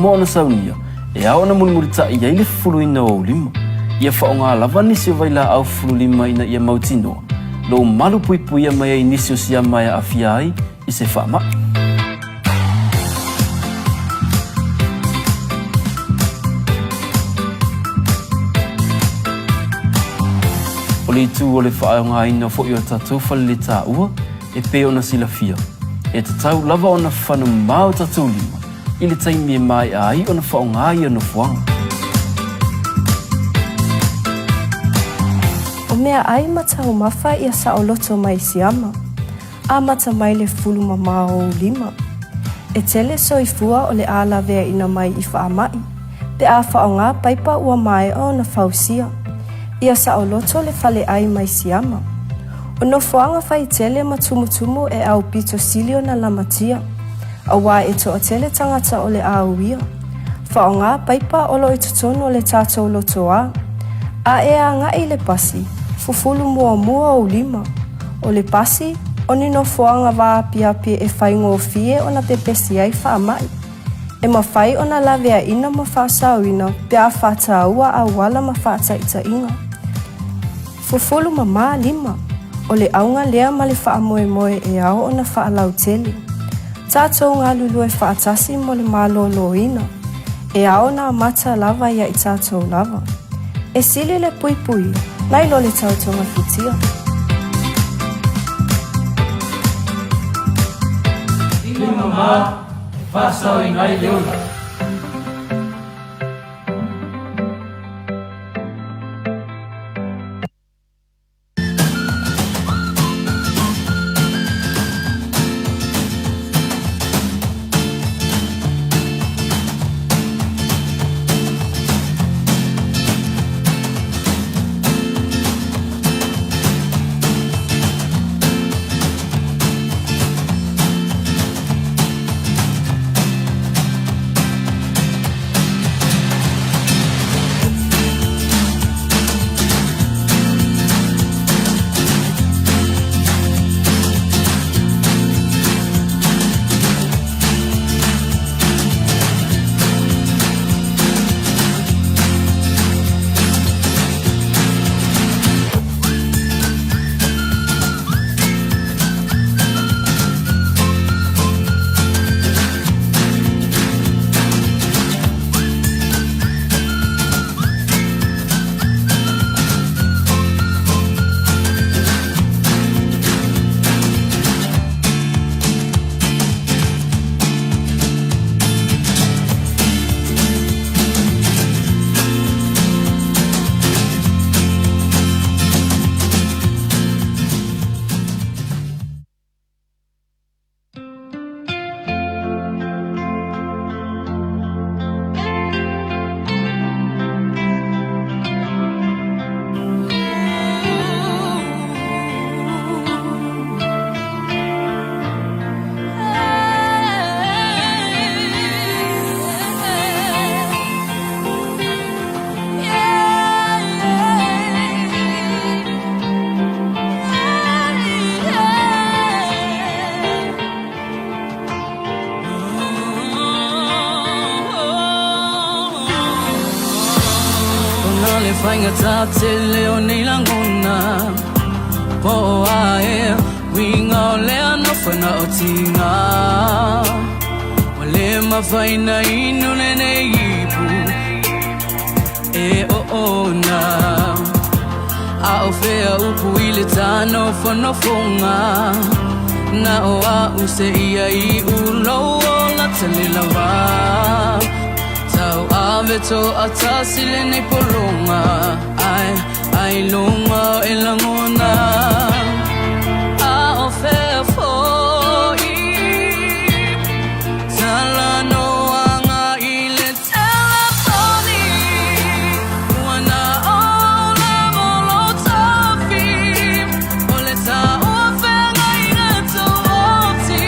uma ona saunia, e ao ona mulimulitaʻi ai le fufuluina o ou lima. Ia faaaoga lava nisi o vailaau fufulu lima ina ia mautinoa lou malu puipuia mai ai nisi o siama e aafia ai i se faamai. O le itu o le faaaogaina foi o tatou faleletaua e pei ona silafia, e tatau lava ona fafana mamao tatou lima i le taimi e maea ai ona faaaoga ia nofoaga. O meaai ma taumafa ia saoloto mai siama. Amata mai le fulu mamao o ou lima. E tele soifua o le a laveaina mai i faamai, pe a faaaoga paipa ua maea ona fausia. Ia saoloto le faleai mai siama. O nofoaga faitele ma tumutumu e aupito sili ona lamatia, auā e toatele tagata o le a uia. Faaaoga paipa o lo o i totonu o le tatou lotoa. A e agai i le pasi, fufulu muamua ou lima. O le pasi, o ni nofoaga vaapiapi e faigofie ona pepesi ai faamai. E mafai ona laveaina ma faasaoina pe a faataua auala ma faataitaiga. Fufulu mamā lima, o le auga lea ma le faamoemoe e ao ona faalautele. Tatou galulue faatasi mo le malōlōina. E ao ona amata lava ia i tatou lava. E sili le puipuia, nai lo le tau togafitia. Lima mamā e faasaoina ai le ola. Ona le faigata tele o nei lagona Po o a ea uiga o lea nofo na o tiga Ua le mafai ona inu lenei ipu e oona A o fea upu i le tānofonofoga Na o au seia iu lou ola tele lava Tauave toatasi lenei pologa Ai, ailoga e lagona A o fea foi talanoaga i le telefoni Ua na o lava lou tofi O le taua feagaiga tuoti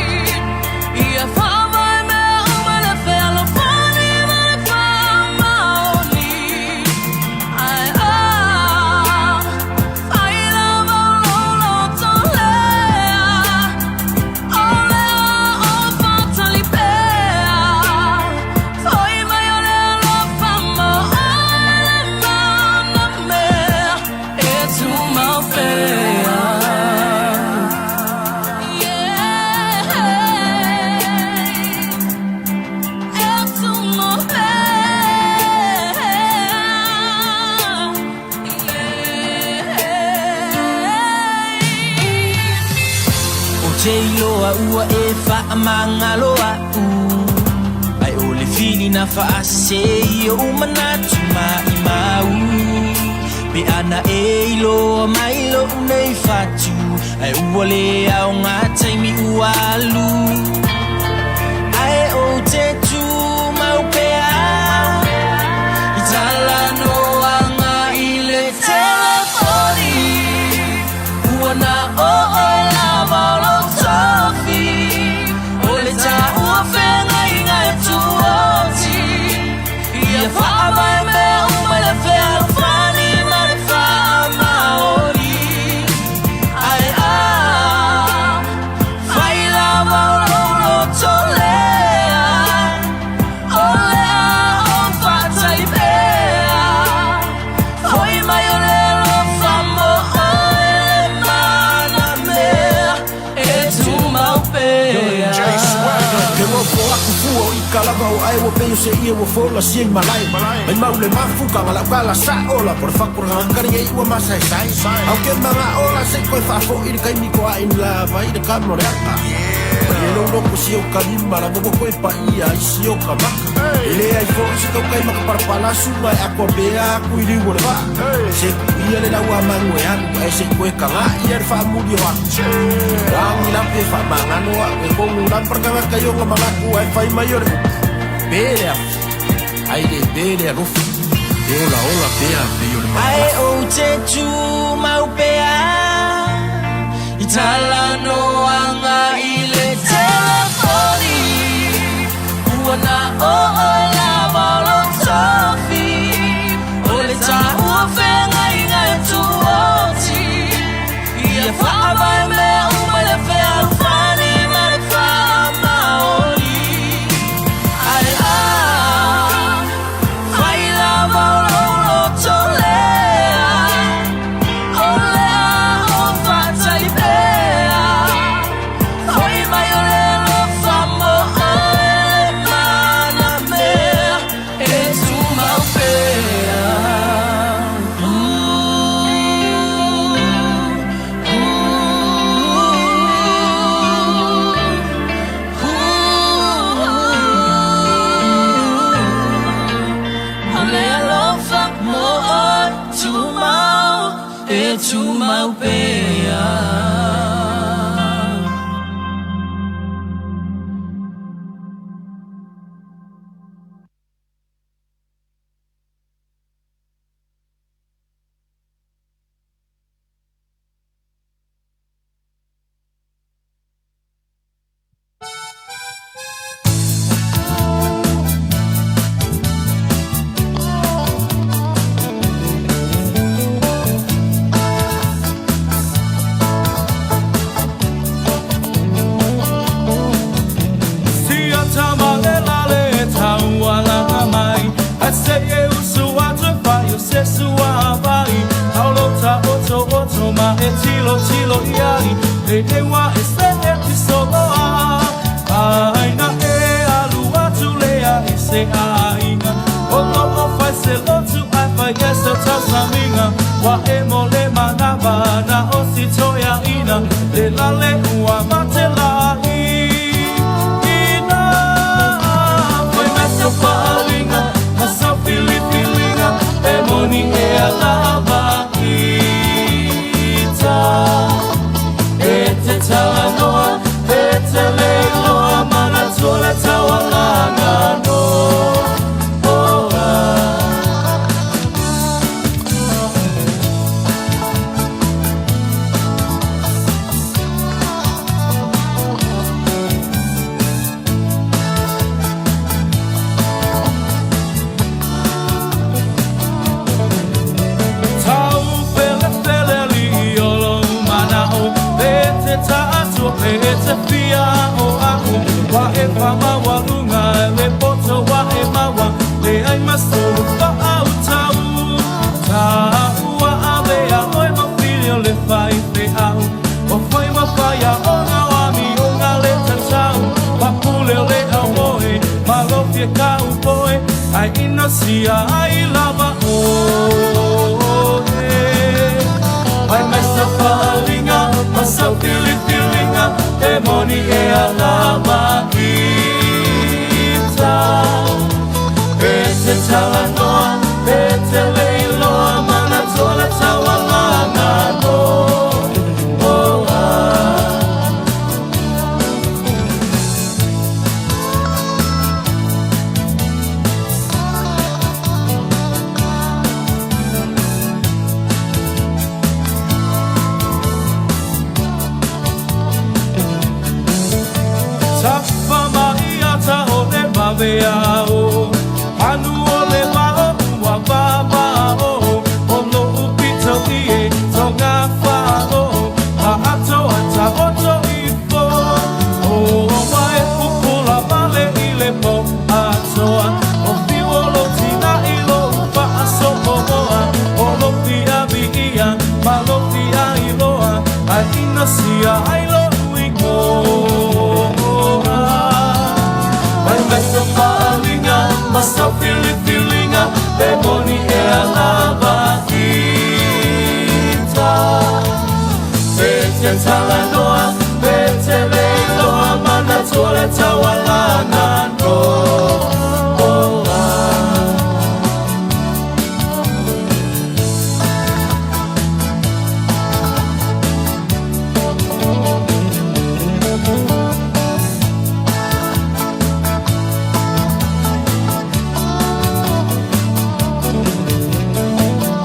Ia faavae mea uma le fealofani ma le faamaoni Ae a fai lava lou Alofa ua e faamagalo a'u Ae o le filina faasese i o'u manatu maimau Pe ana e iloa mai lo'u nei fatu Ae ua le aoga taimi ua alu Ae ou te tumau pea I talanoaga i le telefoni Ua na o oe lava o lou tofi O le taua feagaiga e tuoti Ia faavae mea uma i le fealofani ma le faamaoni Ae a fai lava o lou loto lea O le a ou faatali pea Foi mai o le alofa mo oe le manamea E tumau pea. Ke nofo aku fua o ika lava o ae ua pei o se ie ua fola sia i malae. Mai mau le mafu ka ngalau ka la sa ola por fa por ngakari e ua masa e sai. Au ke manga ola se koe faafo i le kaimi ko a in la vai le kamo le aka. Mai e lou loko si o kalima la mo koe pa ia i si o ka maka. E le ai fo i se kaukai maka parapala sunga e ako bea aku i liu o le vaa. Se ku ia le lau a mangu e alu ae se koe kanga ia le faamuli o aku. Rangi lampe fa mangano a e kongu lampar kanga kayo nga mangaku ai fai mai o le upu. Pere a ai le pere a lofi. E ola ola pea pe o le Ae mangalafo. ou te tumau pea I talanoaga i le telefoni Ua na o oe lava o lou tofi O le taua feagaiga e tuoti Ia faavae mea uma i le fealofani ma le faamaoni Ae a fai lava o lou loto lea O le a ou faatali pea Foi mai o le alofa mo oe le manamea E tumau pea. O le alofa mo oe tumau e tumau pea. Sia tama le la le taua la mai A se e usu a te whai o se sua vai Aulota oto oto ma e tilo tilo iai Le ewa e se e ti soloa Ai na e alu atu lea i se aiga O lo o fai se lotu ai fai e se tausaminga Wa e mo le manava na o si toia ina Le la le ua mate la i ina Foi mai sau faalinga ma sau filifiliga E moni e alava ita E te talanoa e te leiloa Manatua le taualaga no oa. Tau fele fele li i o lou mana'o Pe te ta'atua pe te fia o a'u Wa e whamaualuga le poto wa e maua Le ai maso fa'autau Ta'ua avea oe mafili o le fai fe'au O fai mafaia ona o amioga le tatau Papule o le aumoe malofie ka'upoe Ai inosia ai lava oe Mai mai sau faaaliga ma sau filifiliga E moni e alava ita E te talanoa e te leiloa Manatua le taualaga no oa. Tafa mai ata o le vaveao, Panu o le vao ua vavao, O lo'u pito i e tonga fa'o, Pa'ato a taoto ifo, O mai pupula male i le po atoa, O fiu o lo tina i lo fa'asopoa, O lo fia viia ma lo fia iloa, Ae ina sia ai lo'u igoa. Mai mai sa fa'aliga ma sau filifiliga, Pe moni e alava ita. E te talanoa, e te leiloa, Manatua le taualaga no oa.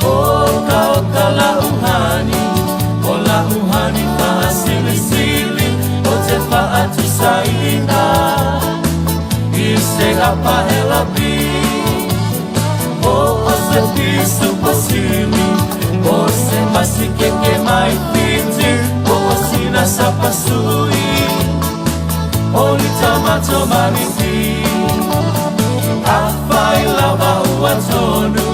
Oka oka lauhani, o lauhani fa'asilisili, O te fa'atusaina i se apahelapi. O o se pisu pasili, O se masikeke mai fiti, O o sina sapasui, O ni tamato maniti. Afai lava ua tonu,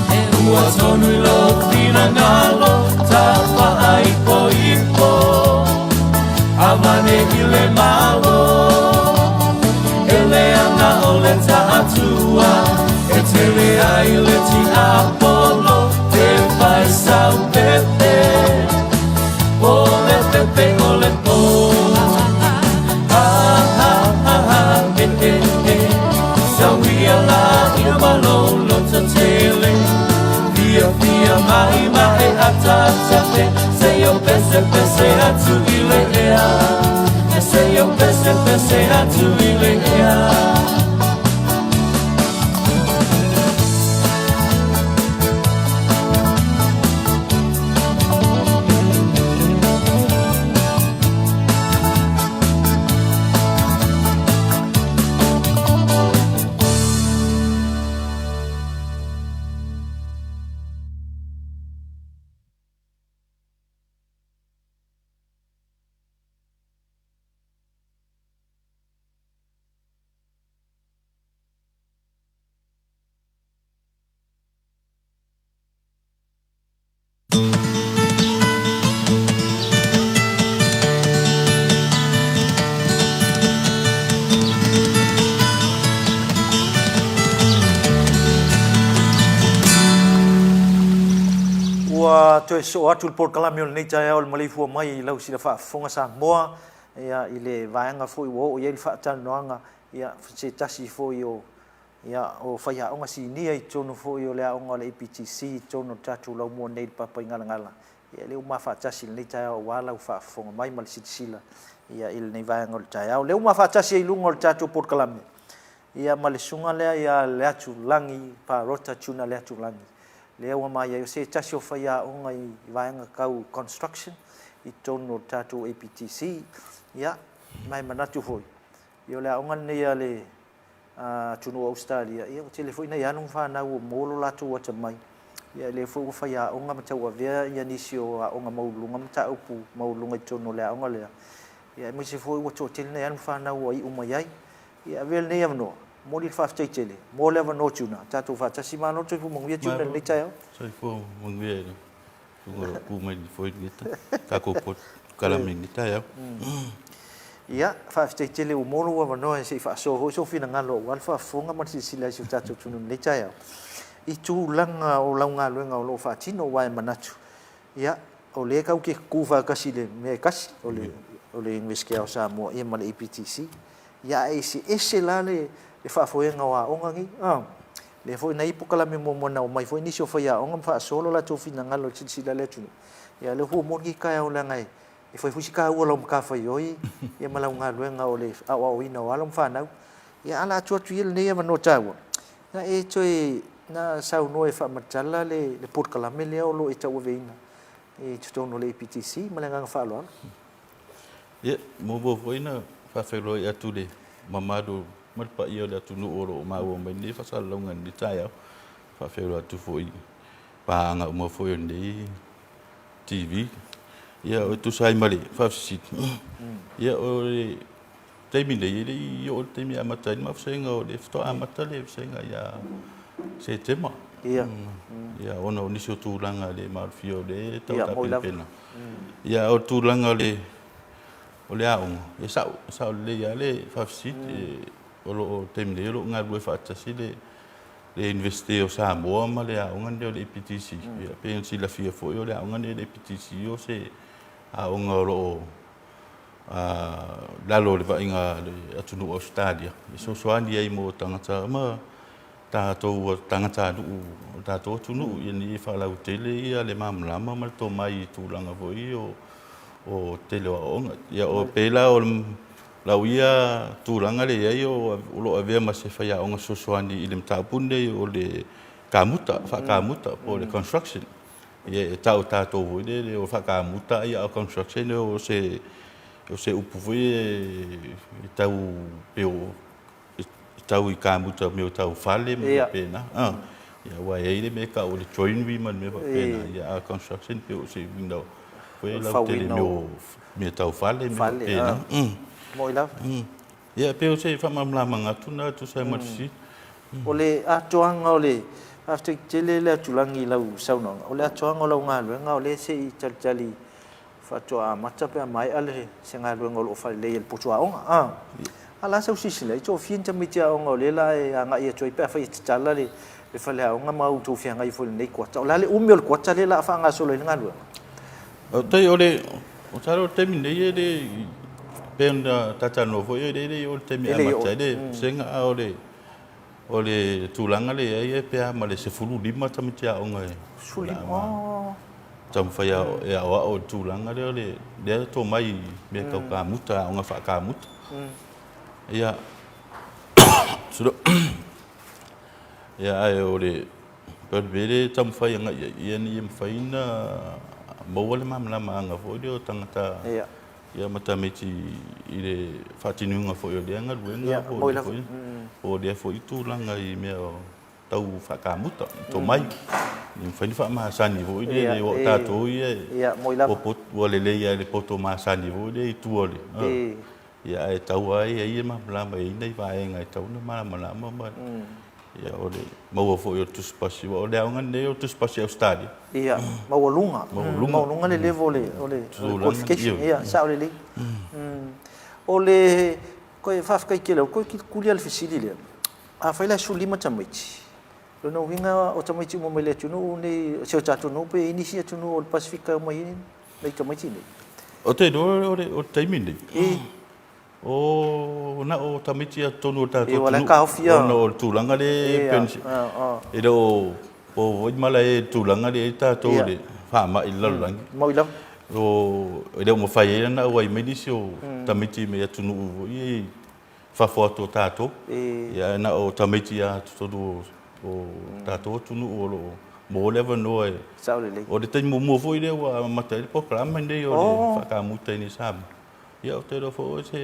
E ua tonu i lo finagalo, Tafa ai po ipo, Avane i le malo. E le anga o le ta'atua, E tele ai le tiapolo, Te fai sau pepe, O le pepe o le po. Ha ha ha ha, e e e, Sauia la ina malolo tele, Fia fia mai mai ata tape, Se yo pese pese atu i le ea, Se yo pese pese atu i le ea. Ua toe soo atu le polokalame o lenei taeao i le maleifua mai i lau sila faafofoga Samoa, ia, i le vaega foi ua oo i ai le faatalanoaga, ia, se tasi foi o, ia, o faiaoga sinia i totonu foi o le aoga o le APTC i totonu o le tatou laumua nei i le Papaigalagala. Ia, lea ua ma faatasi i lenei taeao aua lau faafofoga mai ma le silasila, ia, i lenei vaega o le taeao. Lea ua ma faatasi ai i luga o le tatou polokalame, ia, ma le susuga lea ia Leatulagi Parota Tuna Leatulagi. Lea ua ma i ai o se tasi o faiaoga i vaega tau construction i totonu o le tatou APTC. Ia, ma e manatu foi, ia o le aoga lenei a le atunuu o Ausetalia, ia ua tele foi nai alo ma fanau ua maua lo latou atamai. Ia lea foi ua faiaoga ma tauavea ia nisi o aoga maualuluga ma mataupu maualuluga i totonu o le aoga lea. Ia aemaise foi ua toatele nai alo ma fanau ua iu mai ai. Ia avea lenei avanoa, momoli le faafetai tele mo le avanoa Tuna, tatou faatasi. Malo le soifua manuia Tuna i lenei taeao. Soifua manuia i le susuga o lo o tu mai foi i lenei tatou polokalame i lenei taeao. Ia, faafetai tele ua maua lou avanoa se i faasoa foi sou finagalo aua le faafofoga ma le silasila i si o tatou atunuu i lenei taeao i tulaga o lau galuega o lo o faatino aua e manatu, ia, O lea tatou te tutu faatasi i le mea e tasi, o le o le Iunivesite o Samoa ia ma le APTC. Ia ae eseese la le le faafoega o aoga nei. A, lea foi na i ai polokalame muamua na omai foi nisi o faiaoga ma faasolo latou finagalo e silasila i le atunuu. Ia o lea foi ua moni lenei taeao leaga e e fai foi si taua o lau matafaioi ia ma lau galuega o le aoaoina o alo ma fanau. Ia ala atu atu ia lenei avanoa taua, na e toe na saunoa e faamatala le le polokalame lea o lo o e tauaveina i totonu o le APTC. Ma le agaga faaaloalo. Ia, muamua foi ona faafeiloai atu i le mamalu ma le paia o le atunuu o lo o maua mai lenei faasalalauga i lenei taeao. Faafeiloai atu foi i paaga uma foi o lenei TV. Ia, e tusa ai ma le faafesili, ia o le taimi nei, e le i oo i le taimi e amata ai le mafusega, o lea faatoa amata le vasega ia Setema. Ia. Ia, ona o nisi o tulaga e le maalofia o lea e tau tapenapena. Ia, a o le tulaga o le o le aoga, e sao, e sao lelei lava le faafesili. O lo o, le taimi nei o lo o galulue faatasi le le Iunivesite o Samoa ma le aoga lenei o le APTC. Ia, pei ona silafia foi o le aoga lenei o le APTC o se aoga o lo o lalo o le vaaiga a le atunuu o Ausetalia e fesoasoani ai mo tagata ma tatou tagatanuu o le tatou atunuu ina ia faalautele ia le malamalama ma le tomai i tulaga foi ia o tele o aoaoga. Ia o pei la o lau ia tulaga lea e i ai o lo o avea ma se faiaoga fesoasoani i le mataupu lenei o le kamuta, faakamuta po o le construction. Ia e tau e tatou foi lele o faakamuta ia a o construction o se o se upu foi e tau pei o e tau i kamuta mea o tau fale ma mea faapena. Ia aua e i ai le mea e tau o le joinery ma le mea faapena, ia a o construction pei o se uiga foi lautele mea o mea tau fale ma mea faapena. Moi lava. Ia pei o se faamalamalamaga atu lena e tusa ai ma le fesili. O le atoaga o le, faafetai tele Leatulagi i lau saunoaga, o le atoaga o lau galuega o lea se i talitali faatoa amata pe a maea le se galuega o lo o faaleleia i le potu aoga. A, a la sau silasila i toafia ni tamaiti aoga o lea la e agai atu ai pe afai e tatala le le faleaoga ma outou feagai foi i lenei kuata. O le a le umi o le kuata lea la a faagasolo ai le galuega? Faafetai, o le, masalo o le taimi nei e le i, pei ona ta talanoa foi e le i oo i le taimi e amata ai le vasega, a o le, o le tulaga lea e i ai pe a ma le 15 tamaiti aoga e taumafai e aoao i le tulaga lea o le, lea e tomai i mea tau kamuta, aoga faakamuta. Ia, ia ae o le O le mea lea e taumafai agai i ai, ina ia mafai ona maua le malamalamaaga foi lea o tagata ia ma tamaiti i le faatinoina foi o lea galuega po o lea foi tulaga i mea tau faakamuta, tomai. Ina ia mafai ona faamasani foi lea aua o tatou ia ua lelei lava i le poto masani foi lea i tua o le... Ia ae tatau lava ia ia malamalama e i ai nai vaega e tatau ona malamalama ma ia o le maua foi o le Tusi Pasi aua o le aoga lenei o le Tusi Pasi Ausetalia. Ia, maualuga. Maualuga. Maualuga le level o le o le qualification. Ia, sao lelei. O le koe faafetai tele, o koe kilikuli lava le fesili lea. Afai la e 15 tamaiti, o lona uiga o tamaiti uma mai le atunuu nei, si o tatou atunuu pe i ai nisi atunuu o le Pasefika e omai ai nai tamaiti nei? Ou te iloa o le taimi lenei, o na o tamaiti lava i totonu o le tatou atunuu ona o le tulaga lea e pei ona e le o po foi mala i le tulaga lea e i ai tatou i le faamai i le lalolagi. E le o mafai ai ona auai mai nisi o tamaiti mai atunuu foi ia i fafo atu o tatou. Ia ae na o tamaiti lava i totonu o tatou atunuu o lo o maua le avanoa e... Sao lelei. O le taimi muamua foi lea ua amata ai le polokalame lenei o le faakamuta i inei i Samoa. Ia ou te iloa foi o se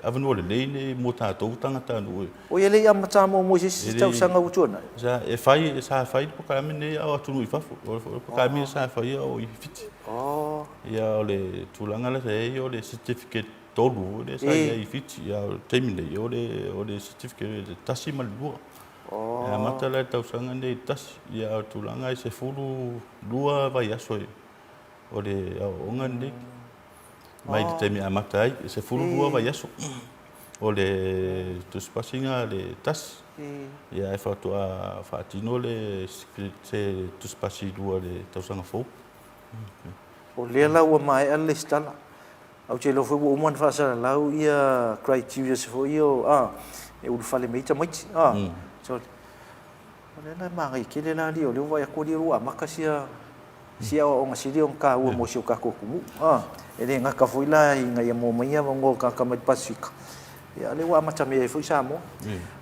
avanoa lelei lenei mo tatou tagatanuu. Oi e le i amata muamua i se isi tausaga ua tuanai? Sa e fai, sa fai le polokalame lenei a o atunuu i fafo. O le polokalame lea sa faia o i Fiti. Ia o le tulaga la sa i ai o le certificate 3 foi lea sa i ai i Fiti. A o le taimi nei, o le certificate e 1 ma le 2. E amata la i le tausaga lenei i le 1. Ia a o le tulaga e 12 vaiaso o le aoaoga lenei mai le taimi e amata ai, e 12 vaiaso. O le tusipasi lena a le 1. Ia ae faatoa faatino le se tusipasi 2 i le tausaga fou. O lea la ua maea le lesitala. Ae ou te iloa foi ua uma ona faasalalau ia criterias foi ia a, e ulufale mai ai tamaiti a. So, o lea la e manaia tele la alii o lea ua vaai atu alii o lea ua amata sia sia aoaoga sili ona taua mo si o tatou atunuu a. E le gata foi la ina ia maua mai ni avanoa o tagata mai le Pasefika, ia a o lea ua amatamea ai foi Samoa.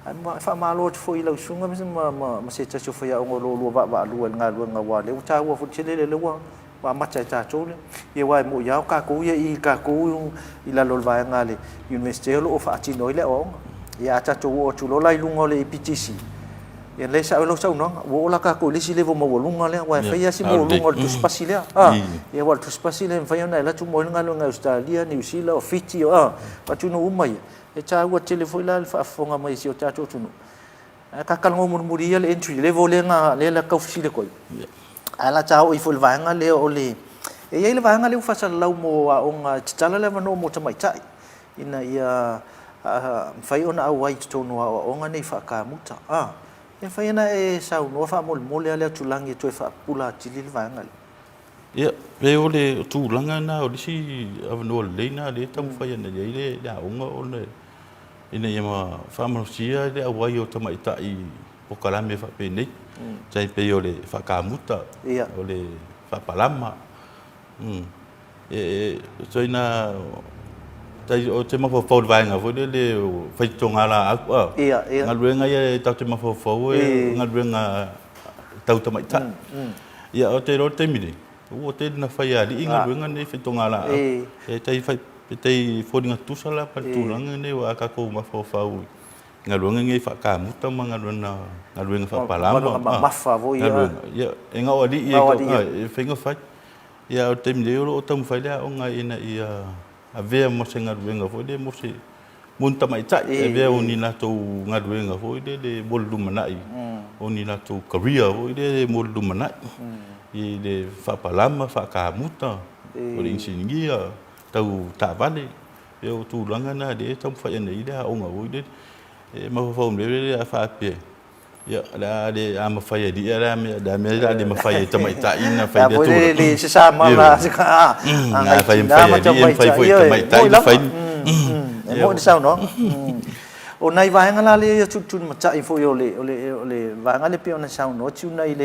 Ae faamalo atu foi i lau susuga ma se tasi o faiaoga o lo o lua vaavaalua i le galuega aua o lea ua taua foi tele lea ua amata e tatou le ia aua e moni lava o tatou ia i tatou i lalo o le vaega a le Iunivesite o lo o faatino ai le aoaoga. Ia a tatou oo atu loa la i luga o le APTC, ia lea e sao ai lau saunoaga, ua oo la tatou i le isi level maualuga lea, aua e fai lava si maualuga o le tusipasi lea. A, ia aua o le tusipasi lea e mafai ona e alu atu moe ai le galuega i Ausetalia, Niu Sila, o Fiti, o atunuu uma ia. E taua tele foi la le faafofoga mai a si o tatou atunuu. Ae ta talanoa mulimuli ia le entry level lea na lea la tau fesili atu ai. Ae la ta oo ifo i le vaega lea o le e i ai le vaega lea ua faasalalau mo aoga e tatala le avanoa mo tamaitai ina ia mafai ona auai i totonu o aoaoga nei faakamuta. A, e mafai ona e saunoa faamolemole lava le atulagi e toe faapupula atili le vaega lea. Ia, pei o le tulaga lena o le isi avanoa lelei lena lea e taumafai ana i ai le aoga ona ina ia faamalosia le auai o tamaitai i polokalame faapenei, tai pei o le faakamuta, o le faapalama. E tusa ina ou te mafaufau i le vaega foi lele o faitogalaau, a, galuega ia tatou te mafaufau o galuega tau tamaitai. Ia, ou te iloa i le taimi nei, ua tele ina fai e alii galuega nei faitogalaau. E tai fai, e tai foliga tutusa la ma le tulaga lenei aua a tatou mafaufau i galuega nei faakamuta ma galuega galuega faapalama, Galuega mamafa foi ia. Galuega, ia, e na o alii e fai na fai. Ia, a o le taimi nei o lo o taumafai le aoga ina ia avea ma se galuega foi lea mo se mo ni tamaitai, e avea o ni latou galuega foi lele mo le lumanai, o ni latou career foi lele mo le lumanai, i le faapalama, faakamuta, o le inisinia, tau taavale. E o tulaga na lea e taumafai ane ai le aoga foi lele. E mafaufau i le mea lea a faapea, Ia, o le a le, a mafai e alii, ae o le a le mea o le a le mafai ai e tamaitai ona fai lea tulaga. E le se samala a nai tina ma tamaitai, ioe, e moni lava, e moni le saunoaga. O nai vaega la lea ia tulitulimatai foi o le vaega lea pei ona saunoa Tiuna i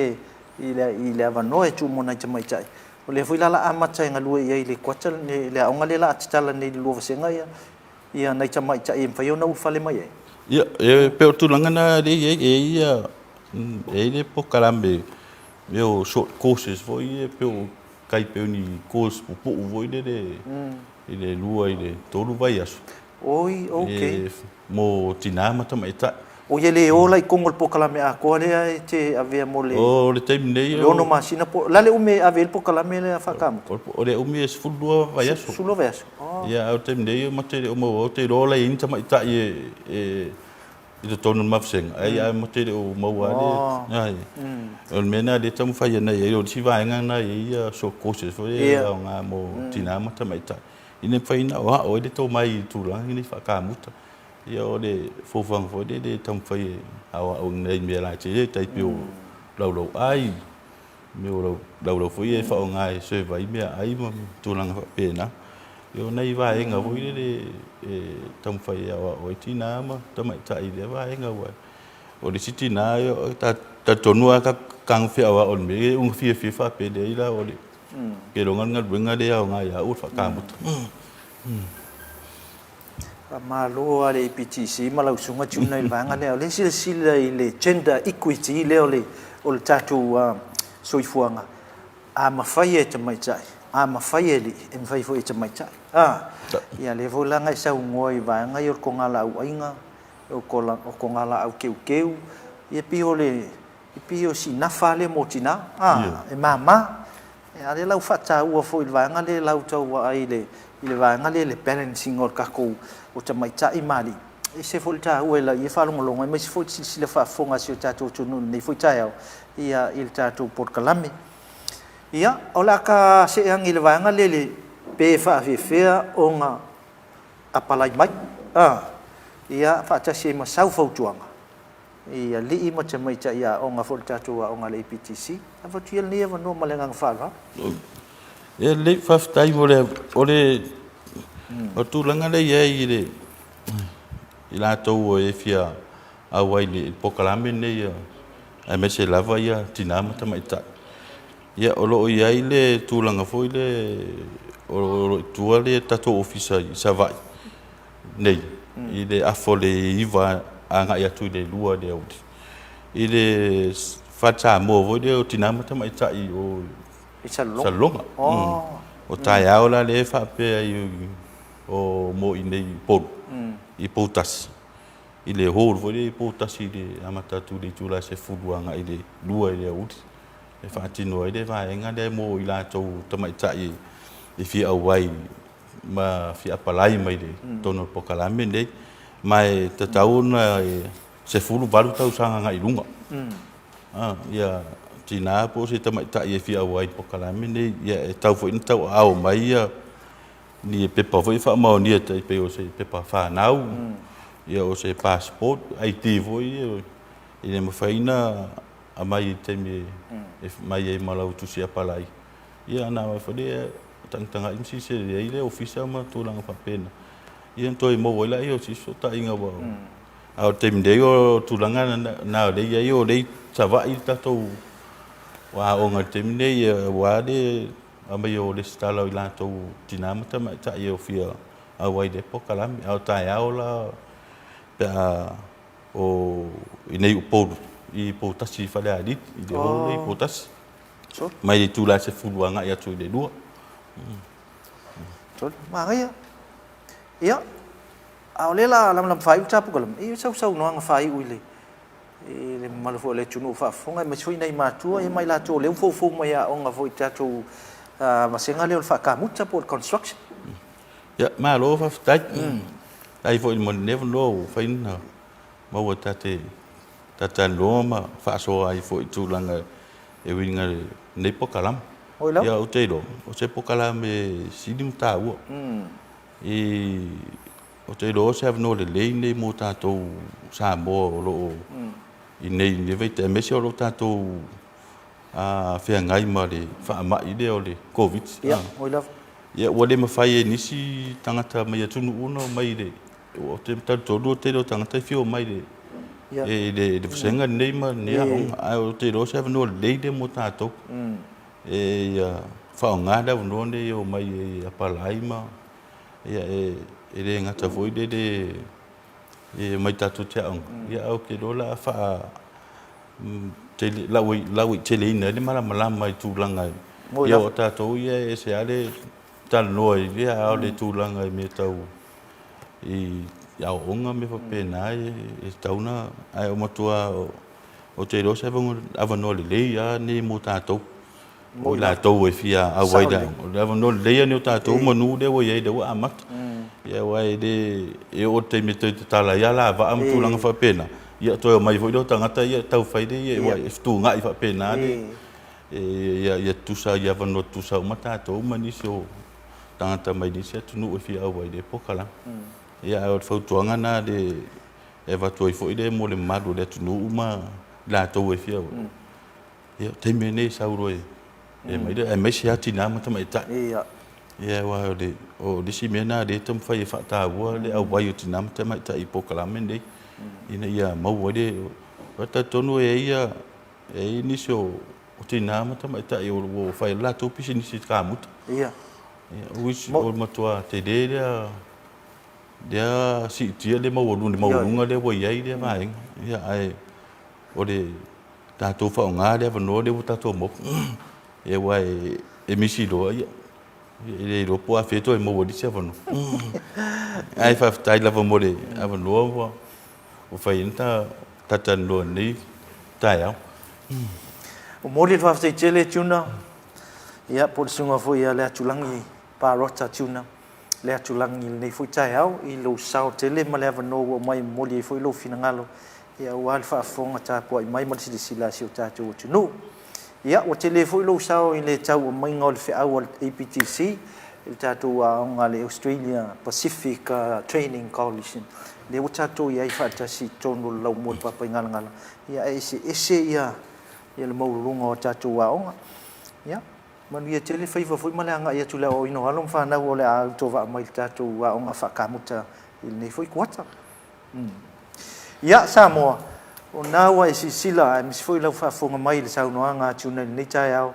le avanoa e tuu mo nai tamaitai, o lea foi la o le a amata e galue i ai i le kuata, le aoga lea o le a tatala nei i le lua vasega ia, ia nai tamaitai e mafai ona ulufale mai ai? Ia, e pei o le tulaga lena lea e i ai, e i ai e i ai le polokalame mea o short courses foi ia pei o tai pei o ni course puupuu foi lele i le 2 i le 3 vaiaso. Oi, okay. Mo tina ma tamaitai. Oi, e le o la i totonu o le polokalame atoa lea e te avea mo le. O le taimi nei. Le 6 masina po o le a le umi e ave ai le polokalame lea faakamuta? O le umi e 12 vaiaso. 12 vaiaso. Ia, a o le taimi nei ma te le o maua, ou te iloa la e i ai ni tamaitai e i totonu o le mafusega, ai ae ma te le o maua lava le... O le mea lena o lea e taumafai ana i ai, o le isi vaega lena e i ai ia short courses foi ia e aoga mo tina ma tamaitai, ina ia mafai ona aoao ai le tomai i tulaga nei faakamuta. Ia o le fuafuaga foi lele e taumafai e aoao i nai mea laiti e tai pei o laulauai, mea o laulau foi ia e faaaoga e serve ai meaai ma tulaga faapena. Ia o nai vaega foi lele e taumafai e aoao ai tina ma tamaitai i lea vaega aua o le isi tina e talitonu lava tago feaoao i le mea e ua fiafia faapea leai la o le iloga le galuega lea e aoga ia au o le faakamuta. Faamalo lava i le APTC ma lau Susuga Juna i le vaega lea. O lea e silasila i le gender equity lea o le, o le tatou soifuaga, a mafai e tamaitai, a mafai e alii, e mafai foi e tamaitai. A, ia lea foi la na e saunoa i vaega ia o le togalaau aiga, o togalaau teuteu, ia pei o le, pei o si nafa lea mo tina, a, e mama. A o lea la ua faataua foi i le vaega lea la ua tau vaai i le i le vaega lea i le balance ina o le tatou o tamaitai ma alii. E ese foi le taua i lau ia faalogologo aemaise foi le silasila faafofoga a si o tatou atunuu i lenei foi taeao ia i le tatou polokalame. Ia, o le a ta see ane i le vaega lea i le pe faafefea ona apalai mai, a, ia faatasi ai ma sau fautuaga i alii ma tamaitai aoga foi o le tatou aoga a le APTC. Avatu ia lenei avanoa ma le agaga faaaloalo. Ia lelei, faafetai mo le, o le, o le tulaga lea e i ai i le, i latou e fia auai i le polokalame lenei, aemaise lava ia tina ma tamaitai. Ia, o lo o i ai le tulaga foi lea o lo o i tua le tatou ofisa i Savaii nei i le afa o le 9 agai atu i le 2 i le aoauli i le Fale Samoa foi lea o Tina ma Tamaitai o I Salelologa. Salelologa. O taeao la lea e faapea ai o mo i inei i Upolu i Poutasi i le hall foi lea i Poutasi i le amata atu i le itula e 10 agai i le 2 i le aoauli e faatino ai le vaega lea mo i latou tamaitai e fia auai ma fia apalai mai i totonu o le polokalame lenei. Ma e tatau ona 18 tausaga agai i luga ia tina po o se tamaitai e fia auai i le polokalame lenei. Ia e tatau foi ona tauaao mai ia ni pepa foi e faamaonia e pei o se pepa fanau, ia o se passport, ID foi e le mafai ona aumai i le taimi e aumai ai ma lau tusi apalai, ia ona aumai foi lea tagatagai ma silasila i ai le ofisa ma tulaga faapena, ia ona toe maua ai lea o se isi fesootaiga aua a o le taimi nei o tulaga na o lea e i ai o lea e i Savaii le tatou aoga i le taimi nei aua le aumaia o resitala o i latou tina ma tamaitai e fia auai i lea polokalame. A o taeao la pe a o i inei i Upolu, i Poutasi i Falealili, i le hall lea i Poutasi. Mai le itula e 10 agai atu i le 2. Sole, manaia. Ia, a o lea la lamalama faaiu le ta polokalame, e i ai sau saunoaga faaiu i le i le mamalu foi o le atunuu o faafofoga, aemaise foi nai matua ia ma i latou o lea ua foufou mai i aoga foi i tatou vasega lea o le faakamuta po o le construction. Ia, malo faafetai. Faafetai foi mo lenei avanoa ua mafai ona maua ta te talatalanoa ma faasoa ai foi i tulaga e uiga i lenei polokalame. Ia, ou te iloa, o se polokalame sili ona taua. I, ou te iloa o se avanoa lelei lenei mo tatou Samoa o lo o i inei i lenei vaitaimi, aemaise o lo o tatou feagai ma le faamai lea o le Koviti. Ia, oi lava. Ia, ua le mafai e nisi tagata mai atunuu ona omai i le, ou te talitonu o le tele o tagata e fia omai i le, i le vasega lenei ma lenei aoga, ae ou te iloa o se avanoa lelei lea mo tatou e ia faaaoga le avanoa lenei e omai e apalai ma, ia, e le gata foi lele e omai tatou te aoga, ia ae ou te iloa o le a faa lauaiteleina ai le malamalama i tulaga ia o tatou ia e ese lava le talanoa i lea, a o le tulaga i mea tau i aoaoga ma mea faapena e tatau ona, ae matua ou te iloa o se avanoa lelei lava lenei mo tatou. O i latou e fia auai i le aoga, o le avanoa lelei lenei o tatou manu lea ua i ai lea ua amata. Ia aua e le, e oo i le taimi e toe tatala ai alavaa ma tulaga faapena, ia toe omai foi lea o tagata ia tau fai lea, ia e fetuunai faapena le, ia tutusa, ia avanoa tutusa uma tatou ma nisi o tagata mai nisi atunuu e fia auai i lea polokalame. Ia ae o le fautuaga lena e avatu ai foi lea mo le mamalu o le atunuu ma i latou e fia auai. Ia, o le taimi lenei e sau loa e aumai lea, aemaise lava tina ma tamaitai. Ia. Ia, aua o le, o le isi mea lena o lea e taumafai e faataua le auai o tina ma tamaitai i polokalame nei, ina ia maua ai le... Ou te talitonu e i ai, e i ai nisi o tina ma tamaitai ua fai ai le latou pisinisi kamuta. Ia. Ia, o isi, o le matua tele lea, lea siitia le maualuga lea ua i ai lea vaega. Ia, ae o le tatou faaaoga le avanoa lea ua tatou maua. Ia aua e misi loa, ia, e le iloa po o afea e toe maua ai le isi avanoa. Ae faafetai lava mo le avanoa ua mafai ai ona talatalanoa i lenei taeao. Momoli le faafetai tele Tuna, ia po o le susuga foi ia Leatulagi Parota Tuna. Leatulagi i lenei foi taeao i lou sao tele ma le avanoa ua aumai e momoli ai foi lou finagalo aua le faafofoga tapuai mai ma le silasila a si o tatou atunuu. Ia, ua tele foi lou sao i le tau aumaiga o le feau a le APTC i le tatou aoga a le Australia Pacific Training Coalition, lea ua tatou i ai faatasi i totonu o le laumua o le Papaigalagala, ia ae eseese ia le maualuluga o tatou aoga. Ia. Manuia tele faiva foi ma le agai atu i le aoaoina o alo ma fanau o le a autovaa mai i le tatou aoga faakamuta i lenei foi kuata. Ia, Samoa, o lena ua e silasila aemaise foi lau faafofoga mai i le saunoaga a Tuna i lenei taeao.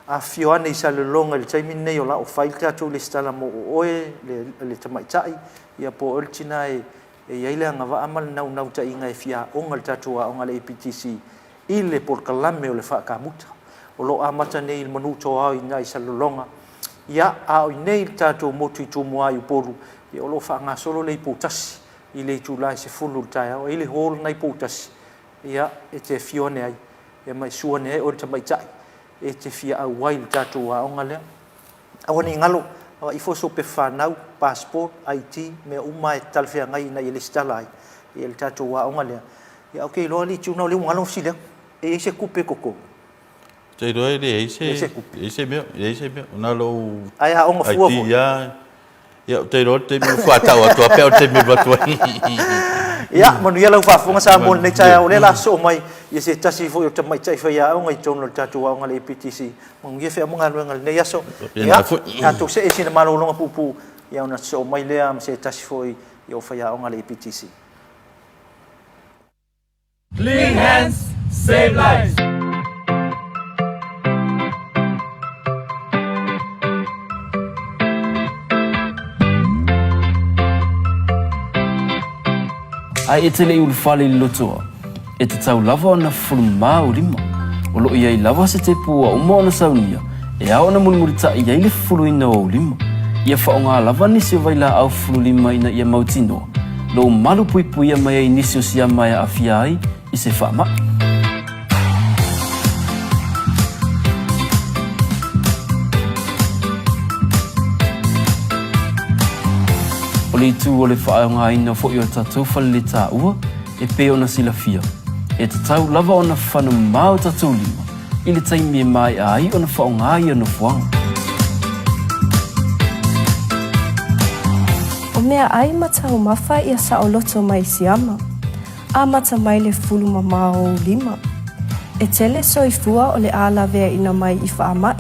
Afifio ane i Salelologa i le taimi lenei o la o fai le tatou lesitala mo oe le tamaitai, ia po o oe le tina e i ai le agavaa ma le naunautaiga e fia aoga i le tatou aoga a le APTC i le polokalame o le faakamuta. O lo o amata nei i le Manutoa i ina i Salelologa, ia, a o i inei i le tatou motu i Tumua i Upolu, ia o lo o faagasolo le i Poutasi i le itula e 10 i le taeao. E i ai le hall lena i Poutasi, ia, e te afio ane ai, ia ma e sua ane ai oe le tamaitai e te fia auai i le tatou aoga lea. Aua ne i galo, vaai ifo sou pepa fanau, passport, ID, mea uma lava e talafeagai ina ia lesitala ai i le tatou aoga lea. Ia, ou te iloa alii Tuna o lea ua galo ona fesili atu, e i ai se tupe e totogi? Ou te iloa e leai se, leai se mea, leai se mea. Na o lou Ae aoga fua foi. ID lava. Ia, ou te iloa le taimi ua faatau atu lava pe a o le taimi e alu atu ai. Ia, manuia lau faafofoga Samoa i lenei taeao. O lea o le a sosoo mai ia se tasi foi o tamaitai faiaoga i totonu o le tatou aoga a le APTC. Manuia feau ma galuega i lenei aso. Ia, tatou see i sina malologa puupuu, ia ona sosoo mai lea ma se tasi foi o faiaoga a le APTC. Clean hands, save lives. Ae e te le i ulufale i le lotoa, e tatau lava ona fufulu mā ou lima. O lo o i ai lava se tepu ua uma ona saunia e ao ona mulimulitaʻi ai le fufuluina o ou lima. Ia faaaoga lava nisi o vailaau fufulu lima ina ia mautinoa lou malu puipuia mai ai nisi o siama e aafia ai i se faamai. O le itu o le faaaogaina foi o tatou faleletaua e pei ona silafia, e tatau lava ona fanumā o tatou lima i le taimi e maea ai ona faaaoga ia nofoaga. O meaai ma taumafa ia saoloto mai siama, amata mai le fulu mamao o ou lima. E tele soifua o le a laveaina mai i faamai,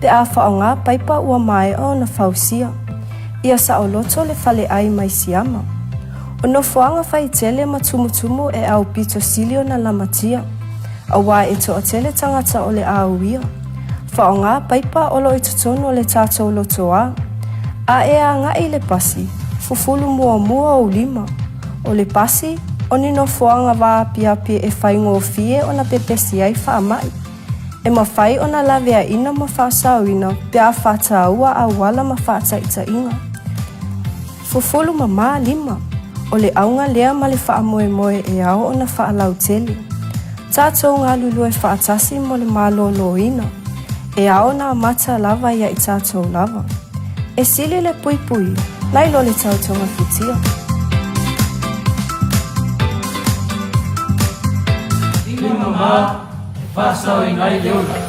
pe a faaaoga paipa ua maea ona fausia. Ia saoloto le faleai mai siama. O nofoaga faitele ma tumutumu e aupito sili ona lamatia. Aua e toatele tagata o le a uia. Faaaoga paipa o lo o i totonu o le tatou lotoa. A e agai i le pasi, fufulu muamua ou lima. O le pasi, o ni nofoaga vaapiapi e faigofie ona pepesi ai faamai. E mafai ona laveaina ma faasaoina pe a faataua auala ma faataitaiga. Fufulu mamā lima, o le auga lea ma le faamoemoe e ao ona faalautele. Tatou galulue faatasi mo le malōlōina, e ao ona amata lava ia i tatou lava. E sili le puipuia, nai lo le tautogafitia. Lima mamā e faasaoina ai le ola.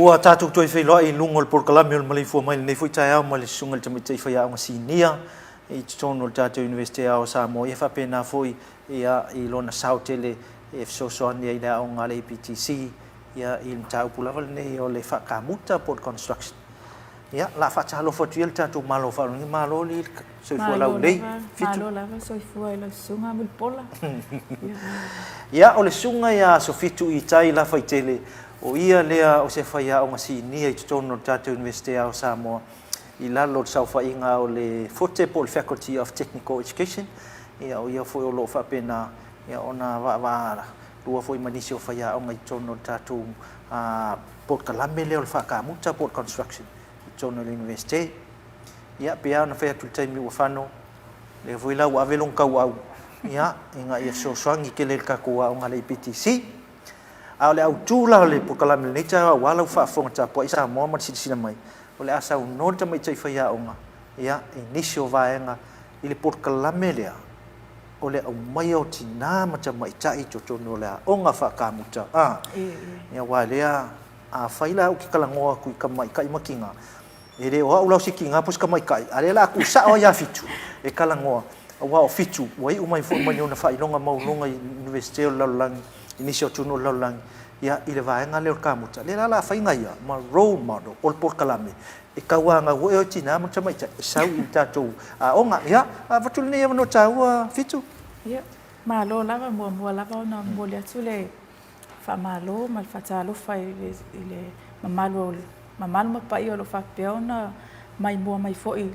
Ua tatou toe feiloai i luga o le polokalame o le Maleifua Mai i lenei foi taeao ma le Susuga i le Tamaitai Faiaoga Sinia i totonu o le tatou Iunivesite Ao o Samoa, ia faapena foi ia i lona sao tele e fesoasoani ai i le aoga a le APTC ia i le mataupu lava lenei o le faakamuta po o le construction. Ia, o le a faatalofa atu ia le tatou Malo faaaloalogia. Malo le soifua laulelei. Fitu. Malo lava soifua i lau susuga Mulipola. Ia, o le susuga ia Sofitu Itai Lafaitele, o ia lea o se faiaoga sinia i totonu o le tatou Iunivesite Ao o Samoa i lalo o le saofaiga o le FOTE po o le Faculty of Technical Education. Ia, o ia foi o lo o faapena ona vaavaalua foi ma nisi o faiaoga i totonu o le tatou polokalame lea o le faakamuta po o le construction i totonu o le Iunivesite. Ia, pei lava ona fai atu i le taimi ua fano, lea foi la ua ave lona tauau, ia, ina ia fesoasoani tele i le tatou aoga a le APTC. A o le autu la o le polokalame i lenei taeao aua lau faafofoga tapuai Samoa ma le silasila mai, o le a saunoa le tamaitai faiaoga, ia, i nisi o vaega i le polokalame lea o le aumaia o tinā ma tamaitai i totonu o le aoga faakamuta, a, ia, aua lea, afai la ou te talanoa atu i tamaitai ma tinā, E le o au la o se tiga po o se tamaitai, a o lea o le a tuusao ai ia Fitu e talanoa, aua o Fitu ua iu mai foi mai ona faailoga maualuluga i Iunivesite o le lalolagi, i nisi o atunuu o le lalolagi, ia, i le vaega lea o le kamuta. Lea la o le a fai ia ma role model o le polokalame e tauanau ai oe tina ma tamaitai e sau i le tatou aoga. Ia, avatu lenei avanoa taua Fitu. Ia, malo lava, muamua lava ona momoli atu le faamalo ma le faatalofa i le mamalu o mamalu ma paia o lo o faapea ona maimoa mai foi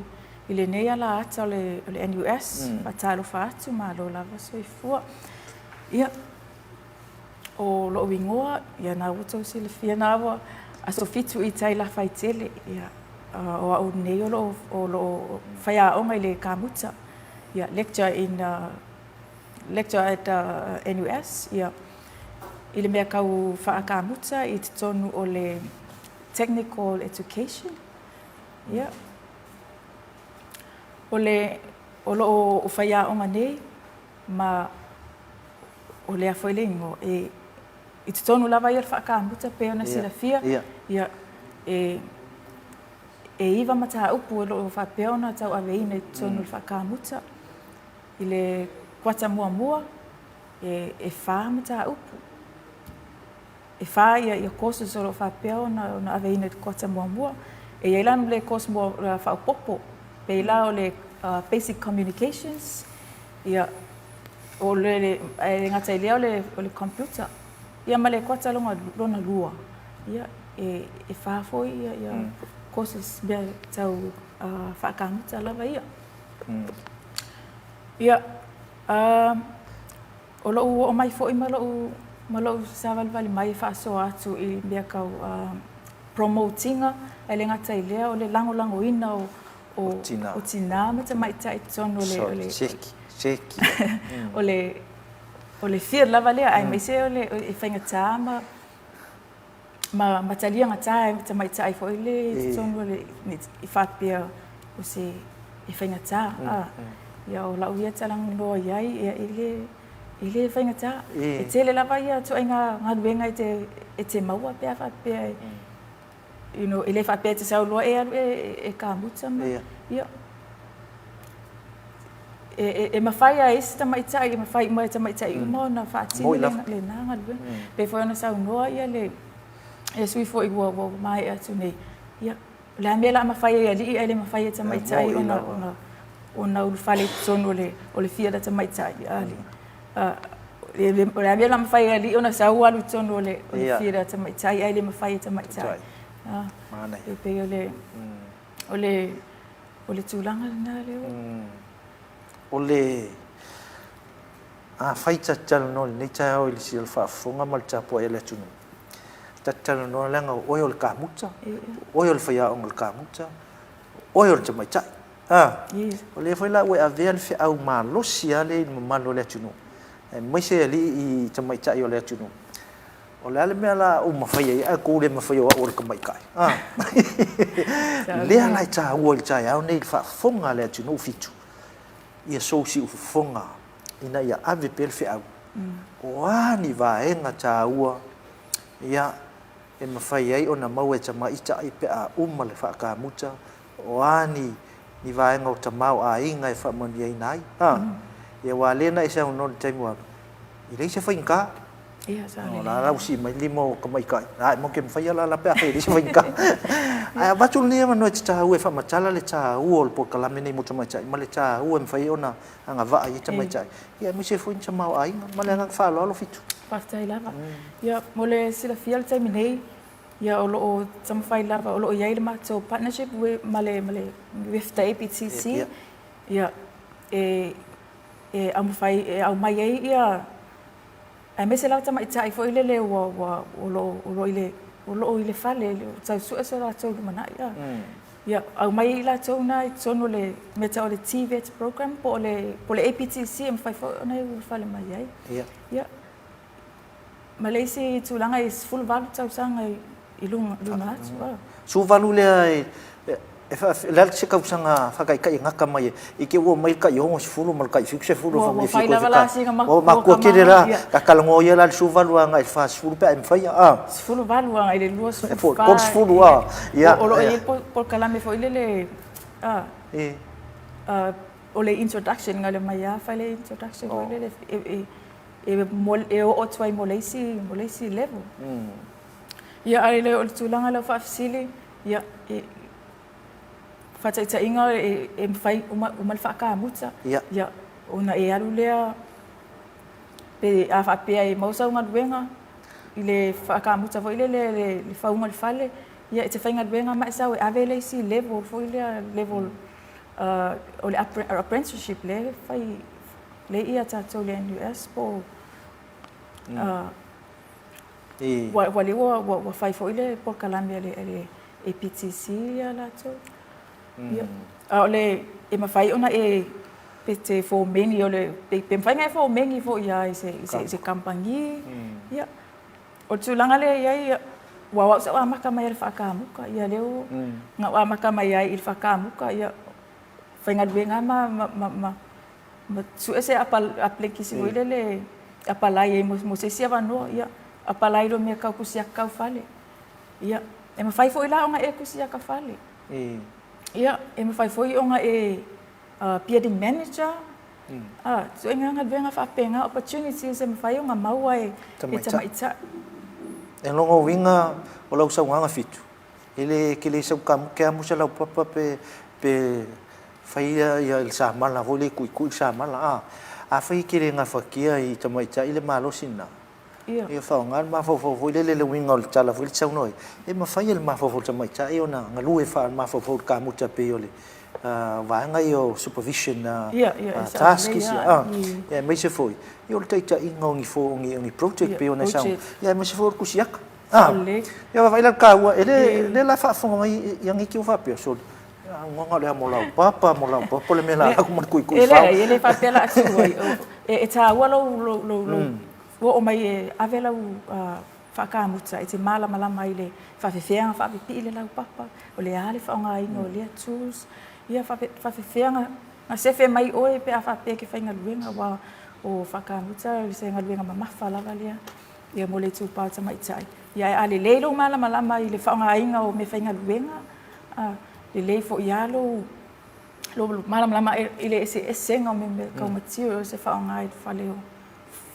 i lenei ala ata o le NUS. Faatalofa atu, malo lava soifua. Ia, o lou igoa, ia na ua outou silafia na ua Aso Fitu i tai Lafaitele. Ia, o au nei o lo o faiaoga i le kamuta, ia, lecture in lecture at NUS, ia, i le mea tau faakamuta i totonu o le Technical Education, ia. O le, o lo o faiaoga nei ma o lea foi le igoa, e, i totonu lava ia o le faakamuta pei ona silafia, ia, e, e iva mataupu o lo o faapea ona tauaveina i totonu o le faakamuta. I le kuata muamua, e, e whā mataupu. E whā ia, ia courses o lo o faapea ona, ona aveina i le kuata muamua. E i ai la le course mua uh, faaopoopo, pei la o le uh, basic communications, ia, o le, le, e le gata i lea o le, o le computer, ia ma le kuata lona, lona lua, ia, e, e whā foi ia, ia mm. courses mea tau uh, whaakamuta lava ia. Ia, o lou oo mai foi ma lou, ma lou savalivali mai e faasoa atu i mea tau promote ina, ae le gata i lea o le lagolagoina o, o, o tinā ma tamaitai i totonu o le, o le, o le, o le field lava lea, aemaise o le, e faigata ma, ma, ma talia gata e tamaitai foi le i totonu o le, i faapea o se e faigata. A, ia o lau ia talanoa i ai, ia e le, e le faigata. E tele lava ia ituaiga galuega e te, e te maua pe a faapea e, you know, e le faapea e te sau loa e alu e, e kamuta ma, ia. E, e, e mafai lava e isi tamaitai, e mafai uma e tamaitai uma ona faatino lena galuega. Pei foi ona saunoa ia le, le sui foi ua, ua maea atu nei, ia, o le a mea o le a mafai ai e alii ae le mafai e tamaitai ona, ona, ona ulufale i totonu o le, o le field a tamaitai, a alii. O le a mea o le a mafai ai e alii ona sau alu i totonu o le, o le field a tamaitai ae le mafai e tamaitai. E pei o le, o le, O le tulaga lena lea ua. O le, afai ta te talanoa i lenei taeao i le sila faafofoga ma le tapuai a le atunuu, ta te talanoa leaga o oe o le kamuta, o oe o le faiaoga o le kamuta, o oe o le tamaitai. A, o lea foi la ua e avea le feau malosi lava lea i le mamalu o le atunuu, aemaise alii i tamaitai o le atunuu. O le a le mea la ua mafai ai ae tou le mafai o au o le tamaitai? A! Lea la e taua i le taeao nei i le faafofoga a le atunuu Fitu, ia sou siufofoga ina ia ave pea le feau. O a ni vaega taua, ia, e mafai ai ona maua e tamaitaʻi pe a uma le faakamuta, o a ni ni vaega o tamaoaiga e faamanuiaina ai. A, ia aua lea na e saunoa i le taimi ua alu, e leai se faigata. Ia, sa lelei. O la la ua sii mai le lima o tamaitai, a e matou te mafaia la la pe afai e leai se faigata. Ae avatu lenei avanoa e te taua e faamatala le taua o le polokalame lenei mo tamaitai ma le taua e mafai ai ona agavaa i ai tamaitai, ia aemaise foi ni tamaoaiga. Ma le agaga faaaloalo Fitu. Faafetai lava. Ia, mo le silafia i le taimi nei, ia o lo o taumafai lava, o lo o i ai le matou partnership ma le ma le with the APTC, ia, e e aumafai e aumai ai ia aemaise lava tamaitai foi lele ua ua o lo o lo o i le o lo o i le fale o tau sue so latou lumanai. Ia, aumai ai i latou na i totonu o le mea tau o le TVET program po o le po o le APTC e mafai foi ona e ulufale mai ai. Ia. Ia. Ma le isi tulaga e 18 tausaga i luga, luga atu. Ah. 18 lea e, e, o le a se tausaga faataitai e gata mai ai? I te ua omai le tai 60 ma le tai 70 Ua, ua fai lava la sina matua. Ua matua tele la, ta talanoa ia la i le 18 agai i le 40 pe a e mafai a. 18 agai i le 24. 30 a. Ia. O lo o i ai le polokalame foi lele a. O le introduction, na o le omai lava fai le introduction foi lele e oo atu ai mo le isi, mo le isi level. Ia, ae o le tulaga lea o faafesili, ia, e faataitaiga e mafai uma le faakamuta, ia, ona e alu lea, pe a faapea e maua sau galuega i le faakamuta foi lele i le fauga o le fale, ia e te faigaluega ma e sau e ave le isi level foi lea, level o le apprenticeship lea e fai lea ia tatou i le NUS po o ua lea ua fai foi le polokalame a le APTC ia latou. Ia, a o le e mafai ona e pe te fomeni o le pe mafai ona e fomeni foi lava i se i se kamupani. Ia, o le tulaga lea e i ai, aua o au sa ou amata mai i le faakamuta, ia lea ua na ou amata mai ai i le faakamuta, ia faigaluega ma ma ma ma sue se aperekisi foi lele e apalai ai mo se isi avanoa, ia apalai loa i mea tau kusiaka tau fale. Ia, e mafai foi la ona e kusiaka fale. Ia, e mafai foi ona e building manager, a, ituaiga galuega faapena, opportunities e mafai ona maua e tamaitai. E lona uiga o lau saunoaga Fitu, e le e te le sau ke amo se laupapa pe pe faia ia le samala foi lea e tuitui le samala a. Afai e te le gafatia i tamaitai le malosi lena, Ia faaaoga le mafaufau foi lele i le uiga o le tala foi lea e te saunoa ai, e mafai e le mafaufau o le tamaitai ona galue faamafaufau i le kamuta e pei o le vaega ia o supervision tasks aemaise foi o le taitaiga o ni project e pei ona e saunoa, aemaise foi o le tusiata. Ia vaavaai la i le taua, e le la faafofoga mai ia nei te i ua faapea, sole, auga o le amo laupapa, amo laupapa le mea o le a alu atu ma le tuitui fao. E leai, e le faapea o le a tuu ai. E taua lou Ua oo mai e ave lau faakamuta e te malamalama i le faafefea ona faapipii le laupapa, o le a le faaaogaina o lea tools, ia faafefea ona sefe mai oe pe a faapea e te faigaluega aua o faakamuta o se galuega mamafa lava lea ia mo le itupa o tamaitai. Ia ae a lelei lou malamalama i le faaaogaina o meafaigaluega, lelei foi lava lou malamalama i le eseesega o mea tau materials e faaaoga i le fale o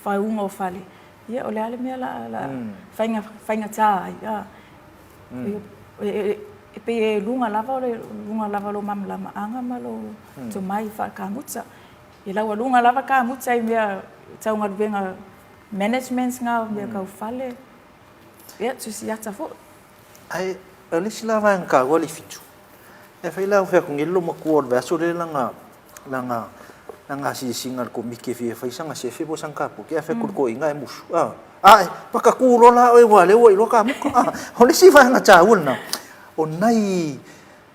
fauga o fale, ia o le a le mea la a faigata ai, a? E pei e luga lava o le luga lava o lou malamalamaaga ma lou tomai faakamuta. E laualuga lava kamuta i mea tau galuega management nga mea tau fale, ia tusiata foi. Ae o le isi la vaega taua le fitu, e fai la fai atu nei le loomatua o le vaiaso lea lana lana lana asiasiga a le Komiti e fia fai sana sefe po o sana kapoki, ae fai atu i le toeaina e musu, a, ae, paka tu loa la oe aua o lea ua iloa kamuta, a. O le isi vaega taua lena, o nai,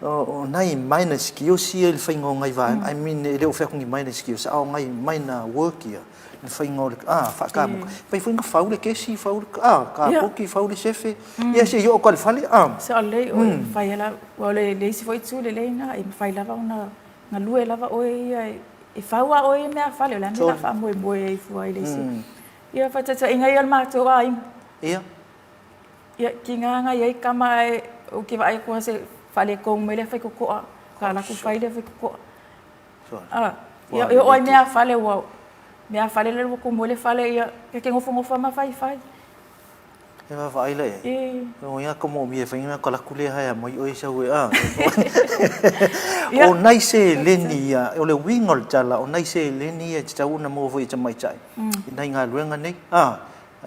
o nai minor skills ia i le faiga o nai vaega, I mean e le o fai atu ni minor skills, a o nai minor work ia, le faiga o le, a, faakamuta. E mafai foi ona fau le kesi, fau le, a, kapoki, fau le sefe, ia se i oo atu lava i le fale, a. Sao lelei, e mafai lava, aua o le isi foi itu lelei lena, e mafai lava ona galue lava oe ia e fau lava oe ia meafale, o le a le mea o le a faamoemoe ai fua i le isi. Ia, faataitaiga ia o le matou aiga. Ia. Ia, tiga na i ai tama ae ou te vaai atu lava se faaletonu mai lea faitotoa, ka alu atu fai lea faitotoa. A, ia, e oo lava i meafale ua, meafale lea ua tumu ai le fale, ia, e te nofonofo lava ma faifai. E vaavaai la i ai. E. O ia ka moomia e fai mea ka laku lea haea mai oe sau e a. O nai seleni ia, o le uiga o le tala, o nai seleni ia e tatau ona maua foi e tamaitai i nai galuega nei. A,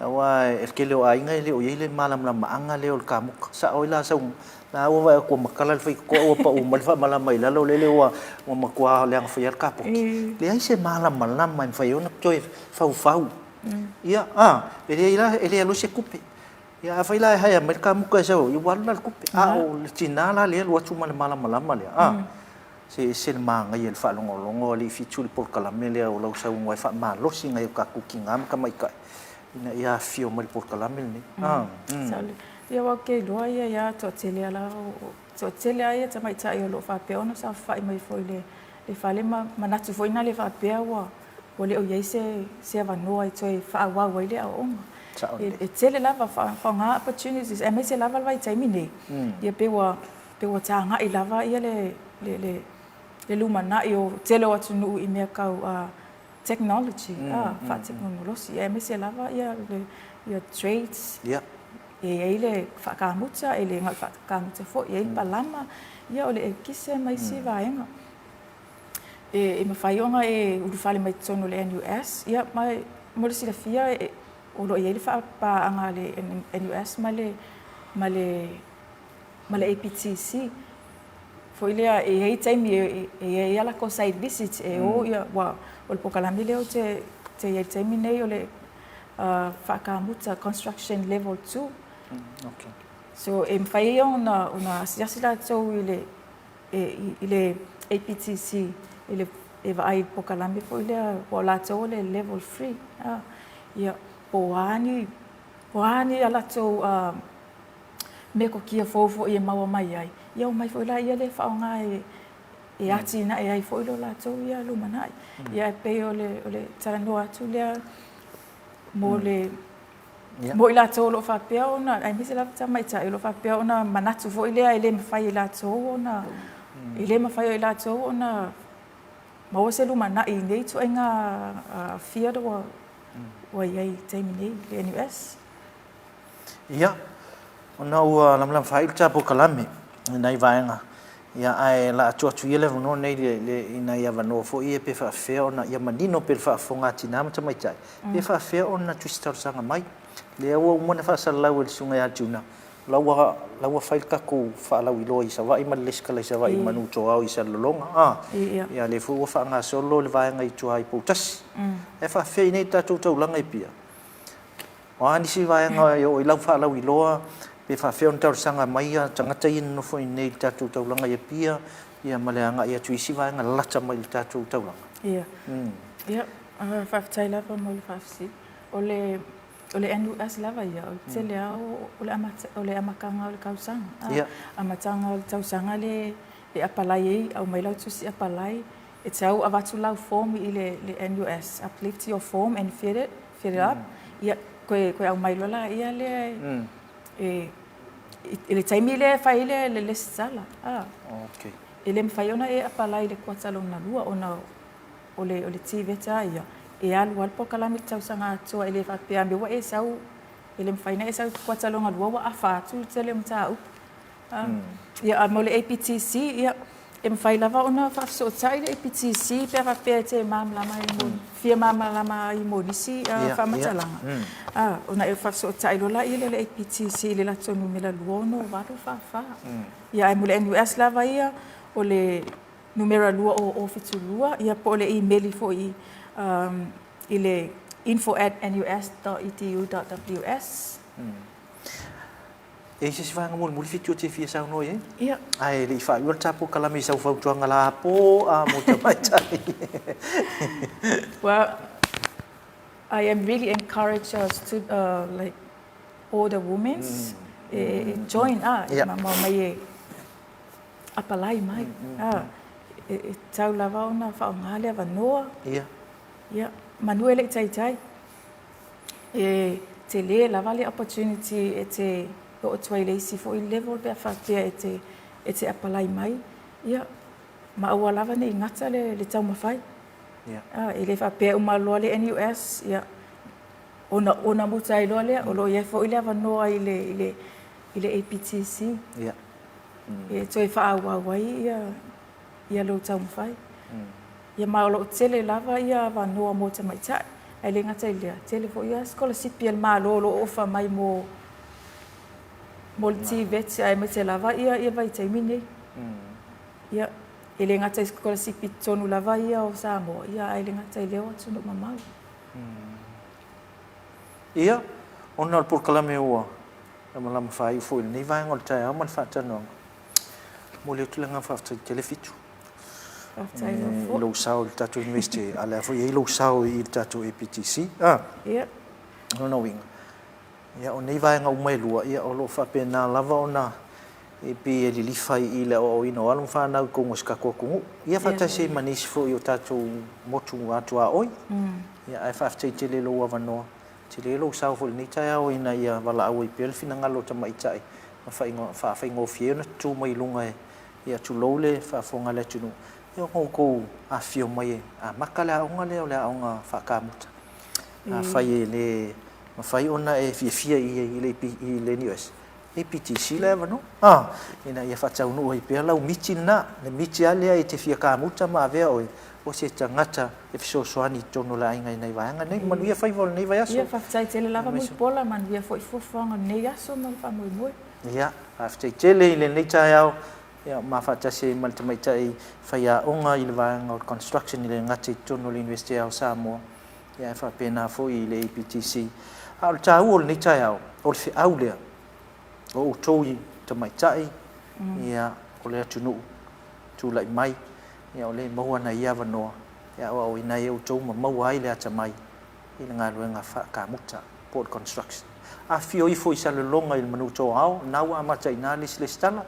Aua e le tele o aiga e le o i ai le malamalamaaga lea o le kamuta. Sao ai la sau, la ua vaai atu ua matala le faitotoa ua pau mai le faamalama i lalo lele ua ua matua leaga faia le kapoti. Leai se malamalama e mafai ai ona toe faufau. Ia, a, e leai la, e le alu ai se tupe. Ia afai la e haea mai le kamuta e sau ai, ia ua alu la le tupe. A o le tina la lea e alu atu ma le malamalama lea, a, se ese le manaia i le faalogologo a Alii Fitu i le polokalame lea o lau saunoa e faamalosi nai o tatou tina ma tamaitai ina ia afifio mai i le polokalame lenei. A, mm. Ia aua ou te iloa ia ia toatele a la o toatele a ia tamaitai o lo o faapea ona saofafai mai foi i le le fale ma manatu foi na le faapea ua ua le o i ai se se avanoa e toe faaauau ai le aoaoga. E, e tele lava faaaoga opportunities aemaise lava le vaitaimi nei, ia pe ua Pe ua tagai lava ia le, le, le, le lumanai o tele o atunuu i mea tau uh, technology, mm, ah, mm, faatekonolosi, aemaise lava ia, le, ia trades, yeah. E i ai le faakamuta, e le na o le faakamuta foi, e i ai le palama, ia o le ekise ma isi mm. vaega. E, e mafai ona e ulufale mai totonu o le NUS, ia, ma mo le silafia, e, o lo o i ai le faapaaga a le NUS ma le, ma le ma le APTC foi lea e i ai taimi e i ai a latou site visit e o ia ua o le polokalame lea ou te te i ai i le taimi nei o le faakamuta construction level 2. Okay. So e mafai ai ona ona asiasi latou i le i le APTC i le e vaai i le polokalame foi lea ua o latou o le level 3. Ia po o a ni po o a ni a latou metotia fou foi e maua mai ai, ia omai foi laia lea e faaaoga e, e atinae ai foi lo latou ia lumanai. Ia e pei o le, o le talanoa atu lea mo le, mo i latou o lo o faapea ona, aemaise lava tamaitai o lo o faapea ona manatu foi lea e le mafai e latou ona, e le mafai e latou ona maua se lumanai i nei ituaiga field ua, ua i ai i le taimi nei i le NUS. Ia, ona ua lamalama faaiu le ta polokalame i nai vaega, ia, ae la atu atu ia le avanoa nei i le, i nai avanoa foi ia pe faafefea ona, ia manino pea le faafofoga a tina ma tamaitai, pe faafefea ona tusi talosaga mai. Lea ua uma ona faasalalau e le Susuga ia Juna, la ua, la ua fai le tatou faalauiloa i Savaii ma le lesitala i Savaii i Manutoao i Salelologa, a, ia, lea foi ua faagasolo le vaega i tua i Poutasi. Ae faafefea i inei i le tatou taulaga i Apia? O a nisi vaega e oo i lau faalauiloa, pe faafefea ona talosaga mai tagata ia e nonofo i inei i le tatou taulaga i Apia, ia ma le agai atu i isi vaega lalata mai i le tatou taulaga? Ia. Ia, faafetai lava mo le faafesili. O le, o le NUS lava ia, o le tele lava o le amata, o le amataga o le tausaga. Ia. Amataga o le tausaga le e apalai ai, aumai lau tusi apalai, E tau avatu lau form i le, le NUS, uplift your form and fill it, fill it up, ia, koe, koe aumai loa laia lea e, e, i le taimi lea e fai ai le, le lesitala. Ah. Okay. E le mafai ona e apalai i le kuata lona lua ona o le, o le TVET lava ia, e alu lava le polokalame i le tausaga atoa, e le faapea a mea ua e sau, e le mafai ona e sau i le kuata lona lua ua afa atu le tele o mataupu. Ia, a mo le APTC, ia, e mafai lava ona faafesootai le APTC pe a faapea e te malamalama ai mo, fia malamalama ai mo nisi faamatalaga. Ona e faafesootai loa lea i le APTC i le latou numera 26844. Ia, ae mo le NUS lava ia, o le numera 20072, ia po o le imeli foi i le info@nus.edu.ws. E i ai se isi vaega mulimuli Fitu e te fia saunoa i ai? Ia. Ae le i faaiua le ta polokalame i sau fautuaga lapo a mo tamaitai. Well, I am really encourage us to uh, like all the women mm. e, e join ah, yeah. ma ma mai e apalai mai. Mm, mm, ah, e, e tau lava ona whaonga le avanoa. Yeah. Yeah. Manu e le i taitai. E tele lava le opportunity e te. e oo atu ai i le isi foi level pe a faapea e te e te apalai mai, ia, ma aua lava ne i gata le le taumafai. Ia. E le faapea e uma loa le NUS, ia, ona ona muta ai loa lea, o lo o i ai foi le avanoa i le i le i le APTC. Ia. E toe faaauau ai ia ia lou taumafai. Ia ma o lo o tele lava ia avanoa mo tamaitai, ae le gata i lea, tele foi ia sikolasipi a le Malo o lo o ofa mai mo mo le TVET aemaise lava ia ia vaitaimi nei. Ia, e le gata i sikolasipi i totonu lava ia o Samoa, ia ae le gata i lea o atunuu mamao. Ia, ona o le polokalame ua lamalama faaiu foi i lenei vaega o le taeao ma le faatalanoaga, momoli atu le agaga faafetai tele Fitu. Faafetai lava foi. I lou sao i le tatou Iunivesite, a o lea foi e i ai lou sao i le tatou APTC. A? Ia. O lona uiga, ia o nei vaega uma e lua, ia o lo o faapena lava ona e pei e lilifa i le aoaoina o alo ma fanau i totonu o si tatou atunuu. Ia faatasi ai ma nisi foi o tatou motu atuaoi. Ia ae faafetai tele i lou avanoa. Tele lou sao foi i lenei taeao ina ia valaau ai pea le finagalo o tamaitai ma faafaigofie ai ona tutu mai i luga e Ia tulou le faafofoga a le atunuu, ia ona outou afifio mai e amata le aoga lea o le aoga faakamuta. Afai e le mafai ona e fiafia i le NUS, APTC le avanoa, a, ina ia faataunuu ai pea lau miti lena, le miti lava lea e te fia kamuta ma avea oe o se tagata e fesoasoani i totonu o le aiga i nai vaega nei. Manuia faiva o lenei vaiaso. Ia, faafetai tele lava Mulipola, manuia foi fuafuaga o lenei aso ma le faamoemoe. Ia, faafetai tele i lenei taeao, ia, ma faatasi ai ma le tamaitai faiaoga i le vaega o le Construction i le gata i totonu o le Iunivesite Ao o Samoa, ia ae faapena foi i le APTC. A o le taua o lenei taeao, o le feau lea, o outou i tamaitai, ia, o le atunuu, tulai mai, ia, o lea e maua nai avanoa e aoaoina ai outou ma maua ai le atamai i le galuega faakamuta po o le construction. Afifio ifo i Salelologa i le Manutoao, lena ua amata i ina le isi lesitala,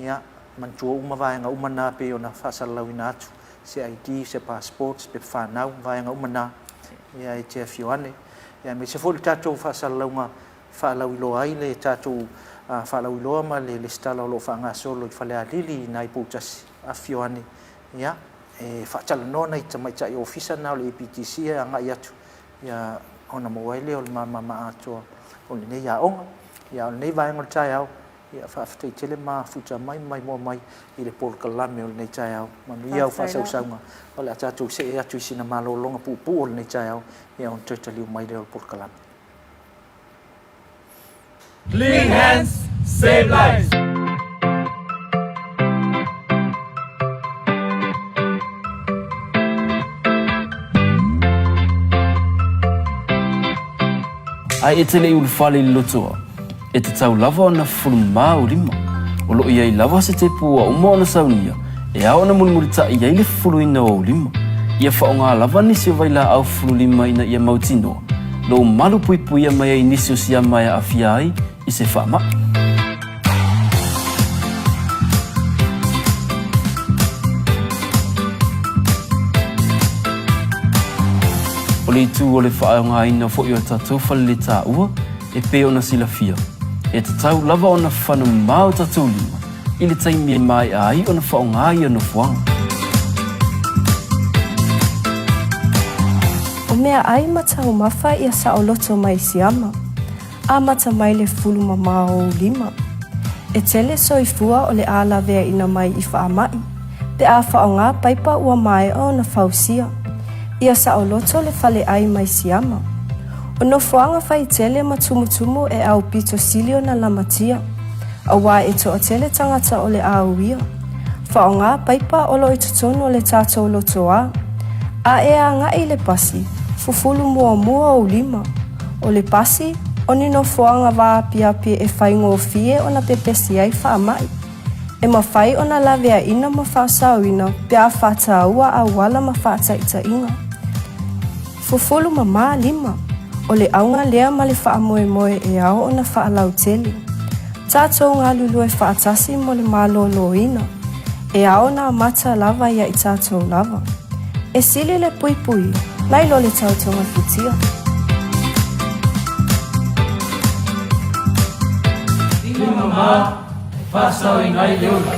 ia, manatua uma vaega uma na pei ona faasalalauina atu, se ID, se passport, se pepa fanau, vaega uma na, ia, e te afio ane. Ia, aemaise foi le tatou faasalalauga faalauiloa ai le tatou faalauiloa ma le lesitala o lo o faagasolo i Falealili i ina i Poutasi, afifio ane, ia, e faatalanoa nai tamaitai ofisa na o le APTC e agai atu ia ona maua ai lea o le malamalama atoa o lenei aoga. Ia, a o lenei vaega o le taeao, ia faafetai tele mafuta mai ma maimoa mai i le polokalame o lenei taeao. Manuia au faasausauga, o le a tatou see atu i sina malologa puupuu o lenei taeao, ia ona toe taliu mai lea o le polokalame. Clean hands, save lives. Ae e te le i ulufale i le lotoa, e tatau lava ona fufulu mau lima. O lo o i ai lava se tepu ua uma ona saunia e ao ona mulimulitaʻi ai le fufuluina o ou lima. Ia faaaoga lava nisi o vailaau fufulu lima ina ia mautinoa lou malu puipuia mai ai nisi o siama e aafia ai i se faamaʻi. O le itu o le faaaogaina foi o tatou faleletaua e pei ona silafia, e tatau lava ona fanumā o tatou lima i le taimi e maea ai ona faaaoga ia nofoaga. O meaai ma taumafa ia saoloto mai siama, amata mai le fulu mamao o lima. E tele soifua o le a laveaina mai i faamai, pe a faaaoga paipa ua maea ona fausia. Ia saoloto le faleai mai siama. O nofoaga faitele ma tumutumu e aupito sili ona lamatia, auā e toatele tagata o le a uia. Faaaoga paipa o lo o i totonu o le tatou lotoā. A e agai i le pasi, fufulu muamua ou lima. O le pasi, o ni nofoaga vaapiapi e faigofie ona pepesi ai faamai. E mafai ona laveaina ma faasaoina pe a faataua auala ma faataitaiga. Fufulu mamā lima. O le auga lea ma le faamoemoe e ao ona faalautele. Tatou galulue faatasi mo le malōlōina. E ao ona amata lava ia i tatou lava. E sili le puipui, nai lo le tautogafitia. mama e faasaoina ai le ola.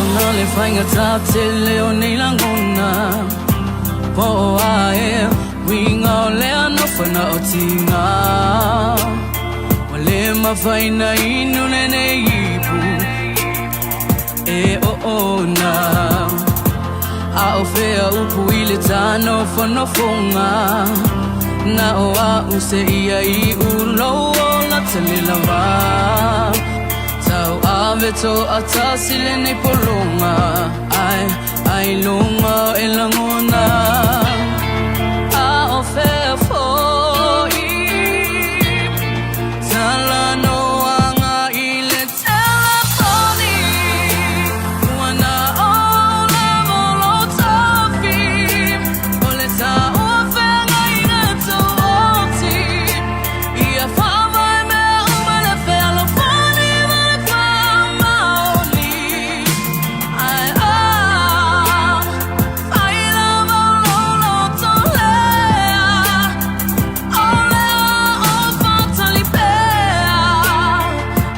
Ona le faigata tele o nei lagona Po o a e uiga o lea nofo na o tiga Ua le mafai na inu lenei ipu e oona A o fea upu i le tanofonofoga Na o a'u seia i'u lou ola tele lava Tauave to'atasi lenei pologa Ae ailoga e lagona A o fea fo'i Talanoaga i le telefoni Ua na o lava lou tofi O le taua feagaiga tuoti Ia faavae mea uma le fealofani ma le faamaoni Ae a fai lava o lou loto lea O lea o fatali pea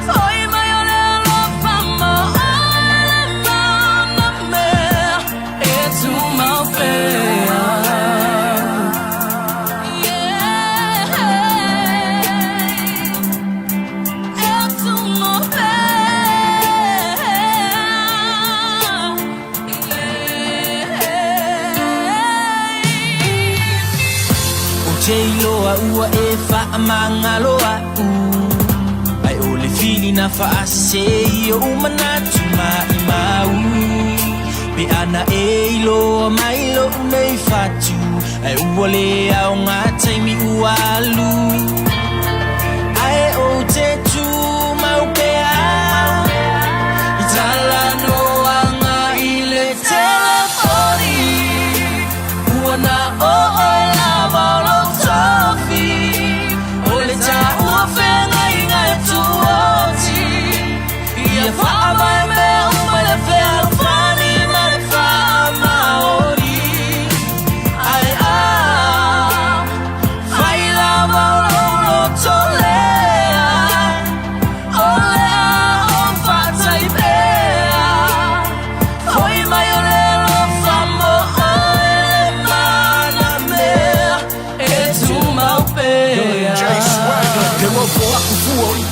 Foi mai o le alofa ma oe le mana mea e tumau pea. Ou te iloa ua e faamagalo a'u Ae o le filina faasese i o'u manatu ma'imau Pe ana e iloa mai lo'u nei fatu Ae ua le aoga taimi ua alu Ae ou te tumau pea I talanoaga i le telefoni Ua na o oe lava o lou tofi O le taua feagaiga e tuoti Ia faavae mea uma i le fealofani ma le faamaoni Ae a fai lava o lou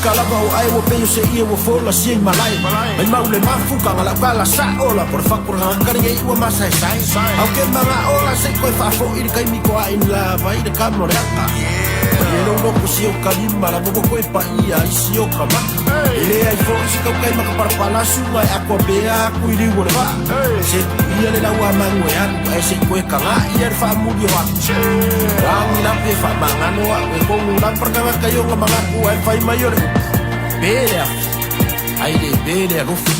ka lava o ae ua pei o se ie ua folasia i malae. Maimau le mafukaga lau kala sa'o la po le fakuraga kari e iu ua masaesae. Au ke maga'o la se i koe faafo'i le taimi koa'i ni lava ai le kama o le aka. Malie lou loto si o ka lima lava ua koe paia ai si o ka maka. E leai fo'i se tautai ma ka palapala suga e atoa pea atu i liu o le vaa. Se tuia le lau a manu e alu ae se i toe kaga'i ia le faamuli o atu. Lagi lape faamagalo a'u e tonu lava le tagata i ona manatu ae fai mai o le upu, Pe le afi, ae le pe le alofa.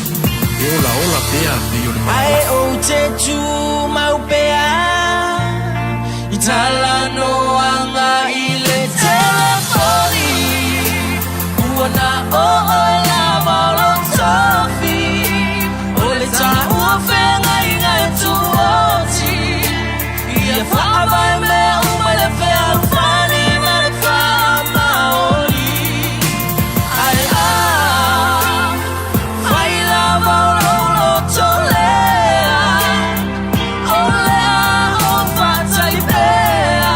E olaola pea pei o le Ae magalafo. ou te tumau pea i talanoaga i le telefoni Ua na o oe lava o lou tofi O le taua feagaiga e tuoti Ia faavae mea uma i le fealofani ma le faamaoni Ae a fai lava o lou loto lea O le a ou faatali pea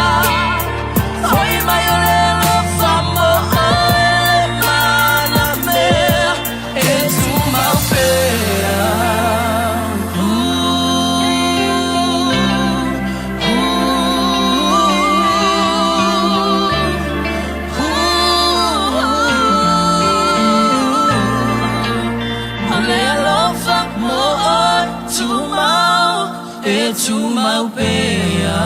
Foi mai o le alofa mo oe le manamea E tumau pea. O le alofa mo oe tumau e tumau pea.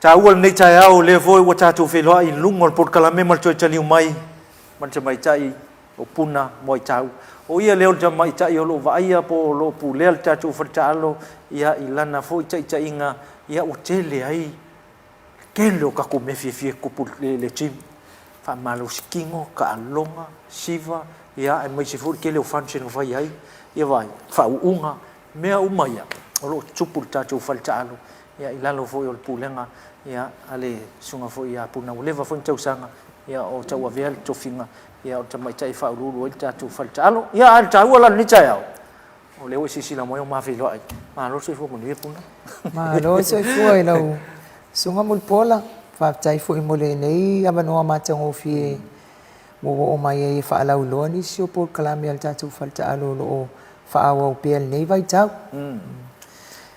Taua lenei taeao, o lea foi ua tatou feiloai i luga o le polokalame ma le toe taliu mai ma le tamaitai o Puna Muaitau. O ia lea o le tamaitai o lo o vaaia po o lo o pulea le tatou faletaalo ia i lana foi taitaiga ia ua tele ai le tele o tatou mea fiafia e tutupu i le gym. Faamalosi tino, taaloga, siva, ia aemaise foi le tele o function na fai ai, ia vaai, faauuga, mea uma ia o lo o tutupu i le tatou faletaalo ia i lalo foi o le pulega ia a le susuga foi ia Puna ua leva foi na tausaga ia o tauavea le tofiga ia o le tamaitai e faauluulu ai le tatou fale taalo. Ia ae o le taua la o lenei taeao, o lea ua e silasila mai o ma feiloai. Malo le soifua manuia Puna. Malo le soifua i lau Susuga Mulipola. Faafetai foi mo lenei avanoa matagofie ua oo mai ai e faalauiloa nisi o polokalame a le tatou fale taalo o lo o faaauau pea i lenei vaitau.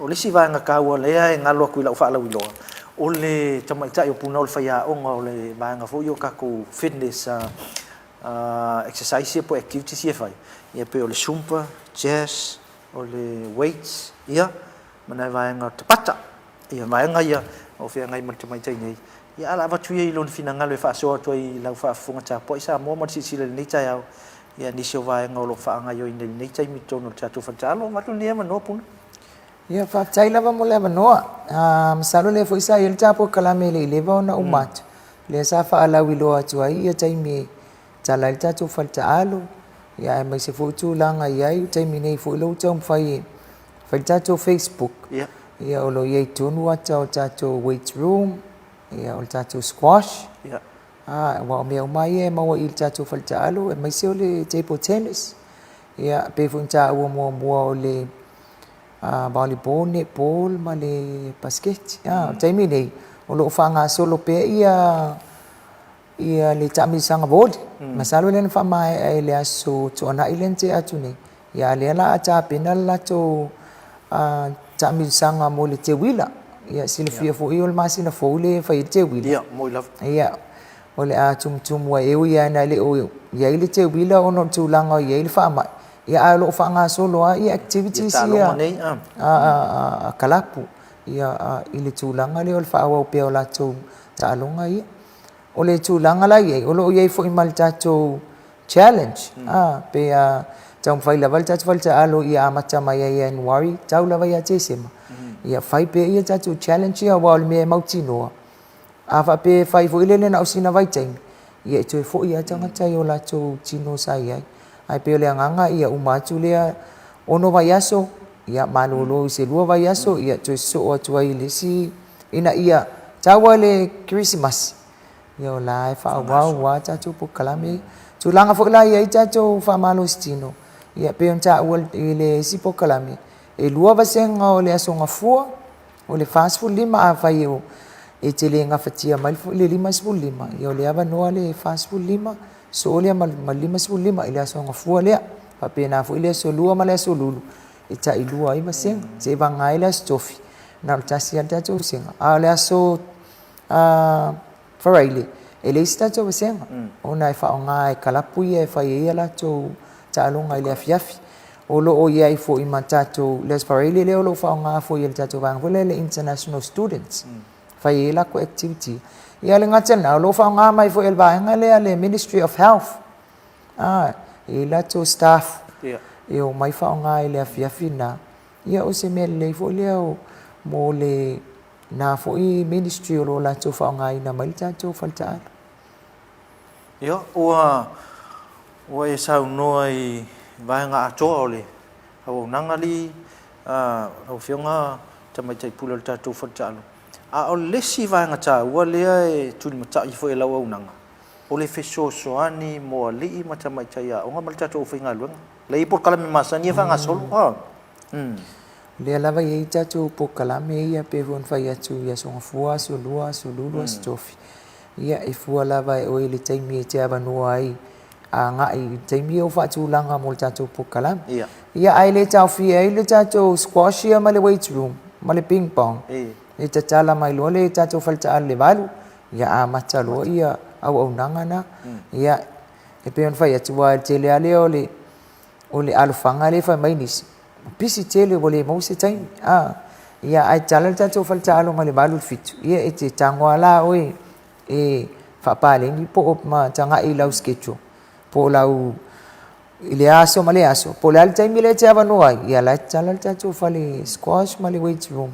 O le isi vaega taua lea e galo atu i lau faalauiloa, o le tamaitai o Puna o le faiaoga o le vaega foi o tatou fitness exercise ia po o activities ia e fai, ia pei o le zumba, jazz, o le weights, ia, ma nai vaega o le tabata. Ia, vaega ia o feagai ma le tamaitai nei. Ia, a o le a avatu ia i lona finagalo e faasoa atu ai i lau faafofoga tapuai Samoa ma le silasila i lenei taeao, ia, nisi o vaega o lo o faagaoioina i lenei taimi i totonu o le tatou faletaalo. Avatu lenei avanoa, Puna. Ia, faafetai lava mo le avanoa. Masalo o lea foi sa i ai le ta polokalame e le i leva ona uma atu, lea sa faalauiloa atu ai ia taimi e tala ai le tatou faletaalo, ia aemaise foi o tulaga e i ai taimi nei foi lea ua taumafai e fai le tatou Facebook, ia o lo o i ai tonu ata o le tatou weight room, ia o le tatou squash, aua o mea uma ia e maua i le tatou faletaalo aemaise o le table tennis. Ia pei foi ona taua muamua o le volleyball, netball ma le basiketi. O le taimi lenei, o lo o faagasolo pea ia ia le taamilosaga voli. Masalo lea na faamaea i le aso Tuanai lea na tea atu nei, ia a o lea o le a tapena le latou taamilosaga mo le teuila. Ia silafia foi o le masina fou lea e fai ai le teuila. Ia, moni lava. Ia, o le a tumutumu ai, e ui lava ina e le o i ai le teuila ona o le tulaga o i ai le faamai, ia ae o lo o faagasolo lava ia activities ia a kalapu ia i le tulaga lea o le faaauau pea o latou taaloga ia. O le tulaga la e i ai, o lo o i ai foi ma le tatou challenge, a, pe a taumafai lava le tatou fale taaalo ia amata mai ia Ianuari tau lava ia Tesema, ia fai pea ia tatou challenge ia aua o le mea e mautinoa, a faapea e fai foi lele na o sina vaitaimi, ia e toe foi lava tagata i o latou tino sa i ai. Ae pei o le agaga ia uma atu lea 6 vaiaso, Ia, malolo i se lua vaiaso, ia, toe sosoo atu ai i le isi, ina ia tau ai le Kerisimasi, ia o la e faaauau lava tatou polokalame ia. Tulaga foi la e i ai tatou faamalositino, ia pei ona taua i le isi polokalame, e lua vasega o le Aso Gafua, O le 45 afai e te le gafatia mai le 55, ia o le avanoa le 45, sosoo lea ma le 55 i le Aso Gafua lea. Faapena foi le Aso Lua ma le Aso Lulu, e tailua ai vasega. Seiavagana ai le Aso Tofi, na o le tasi lava le tatou vasega. A o le Aso Faraile, e leai se tatou vasega, ona e faaaoga e kalapu ia e fai ai a latou taaloga i le afiafi. O lo o i ai foi ma tatou, le Aso Faraile lea o lo o faaaoga foi e le tatou vaega foi lea le International Students, fai ai latou activity. Ia le gata i lena, o lo o faaaoga mai foi e le vaega lea le Ministry of Health, a, e i ai latou staff e omai faaaoga i le afiafi lena. Ia o se mea lelei foi lea mo le na foi Ministry o lo o latou faaaogaina mai le tatou faletaalo. Ia, ua, ua e saunoa i vaega atoa o le auaunaga alii, a, lau Afioga Tamaitai Pule o le tatou faletaalo. A o le isi vaega taua lea e tulimatai foi e lau auaunaga, o le fesoasoani mo alii ma tamaitai aoga ma le tatou aufaigaluega. Lea e i ai polokalame masani ia e faagasolo, a. O lea lava e i ai tatou polokalame ia pei foi ona fai atu i Aso Gafua, Aso Lua, Aso Lulu, Aso Tofi. Ia, e fua lava e oe i le taimi e te avanoa ai agai i le taimi ia ua faatulaga mo le tatou polokalame. Ia, ae le taofia ai le tatou squash ia ma le weight room ma le ping pong. E tatala mai loa le tatou faletaalo i le 8, ia amata loa ia auaunaga na. Ia, e pei ona fai atu, aua e tele lava lea o le o le alofaga lea e fai mai nisi, ua pisi tele ua le maua se taimi. A, ia ae tatala le tatou fale taaloga i le 8 i le 7, ia e te tago lava la oe e faapaleni po o ma tagai i lau schedule po o lau i lea aso ma lea aso, po o le a le taimi lea e te avanoa ai, ia la e tatala le tatou fale squash ma le weight room.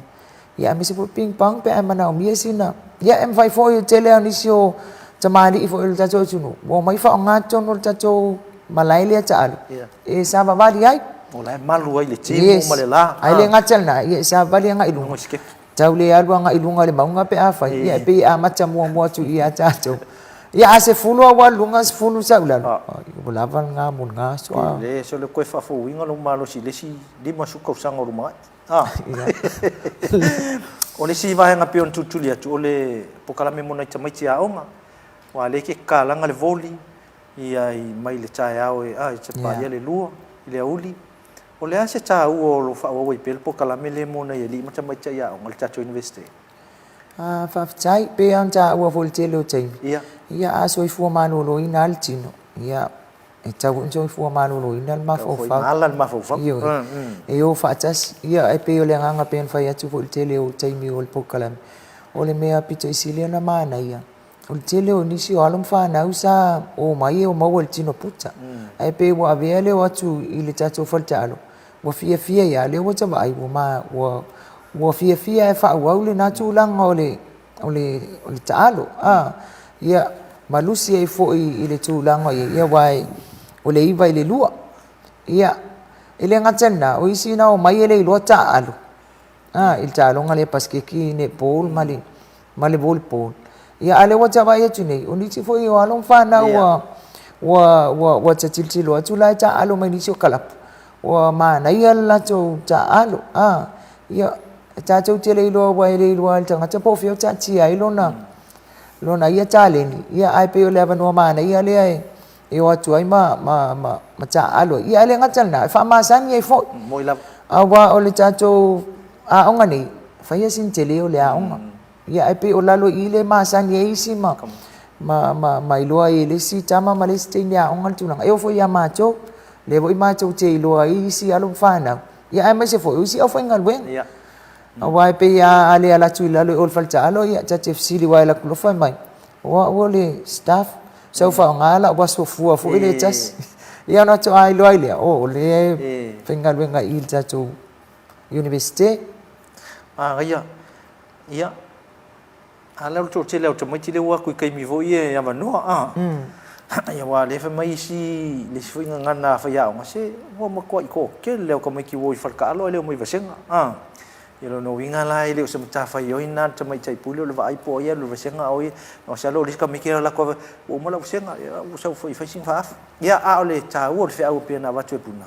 Ia aemaise foi ping pong pe a e manaomia sina, ia e mafai foi, o le tele lava o nisi o tamalii foi o le tatou atunuu ua omai faaaoga totonu o le tatou malae lea taalo e savavali ai. O la e malu ai le timu ma le la. Ae le gata i lena, ia e savavali agai i luga. Tau le alu agai i luga o le mauga pe afai, ia e pei e amata muamua atu i ia tatou. Ia a sefulu au alu luga, sefulu sau i lalo, ua lava lena mo lena aso. E le, sole koe faafouina lou malosi i le isi 50 tausaga o lumanai. A. O le isi vaega pei ona tulituli atu, o le polokalame mo nai tamaiti aoga, aua o lea e te tatalaga le voli ia mai le taeao e a, e paia le 2 i le aoauli. O le a se taua o lo o faaauau ai pea le polokalame lea mo nai alii ma tamaitai aoga i le tatou Iunivesite? A, faafetai. E pei lava ona taua foi i le tele o taimi, ia a soifua maloloina lava le tino, ia E tatau foi ona soifua maloloina le mafaufau. Ala le mafaufau. Ioe. E o faatasi. Ia, e pei o le agaga pei ona fai atu foi i le tele o taimi o le polokalame, o le mea pito i sili ona manaia, o le tele o nisi o alo ma fanau sa omai e o maua i le tino puta. Ae pei ua avea le o atu i le tatou faletaalo, ua fiafia ia, lea ua ta vaai ua, ua, ua fiafia e faaauau lena tulaga o le o le, o le taalo, a, ia, ma lusi ai foi i le tulaga o i ai, ia, aua o le 9 i le 2. Ia, e le gata i lena, o isi na omai e le iloa taaalo, a, i le taaloga lea pasiketi, netball ma le, ma le volleyball. Ia, a o lea ua ta vaai atu nei, o nisi foi o alo ma fanau ua, ua, ua, ua ta tilotilo atu la e taaalo mai nisi o kalapu, ua manaia le latou taaalo, a, ia, E tatou te le iloa aua e le iloa lava e le tagata po o fea o taatia ai lona, lona ia taleni, ia ae pei o le avanoa manaia lea e, e o atu ai ma, ma, ma, ma taaalo ai. Ia ae le gata i lena, e faamasani ai foi. Moi lava. Aua o le tatou aoga nei, faia sina tele o le aoga. Ia ae pei o lalo i i lea e masani ai isi ma, ma, ma, ma iloa ai e le isi tama ma le isi teine aoga le tulaga. E oo foi ia matou, lea foi matou te iloa ai isi alo ma fanau, Ia aemaise foi o isi aufaigaluega. Ia. Aua e pei a, a le ala atu i lalo i o i le faletaalo, ia ta te fesili aua e alu atu loa fai mai, o au o le staff, sau faaaoga lau aso fua foi lea e tasi. Ia ona faatoa iloa ai lea, oh o lea e faigaluega i i le tatou Iunivesite. Manaia. Ia, a lea o le toatele o tamaiti lea ua o atu i taimi foi ia e avanoa, a. Ia aua o lea e fai mai isi, le isi foi gagana a faiaoga, se ua matuai toatele lava o tamaiti ua o i faletaalo ae le omai i vasega. A, ia lona uiga la e le o se matafaioi lena a le tamaitai pule o le vaai po o ai e alu i le vasega a o ai e, masalo o le isi tamaiti e alu atu lava, ua uma lau vasega, ia ua sau foi e fai sina faaafu. Ia, a o le taua o le feau e pei ona avatu e Puna,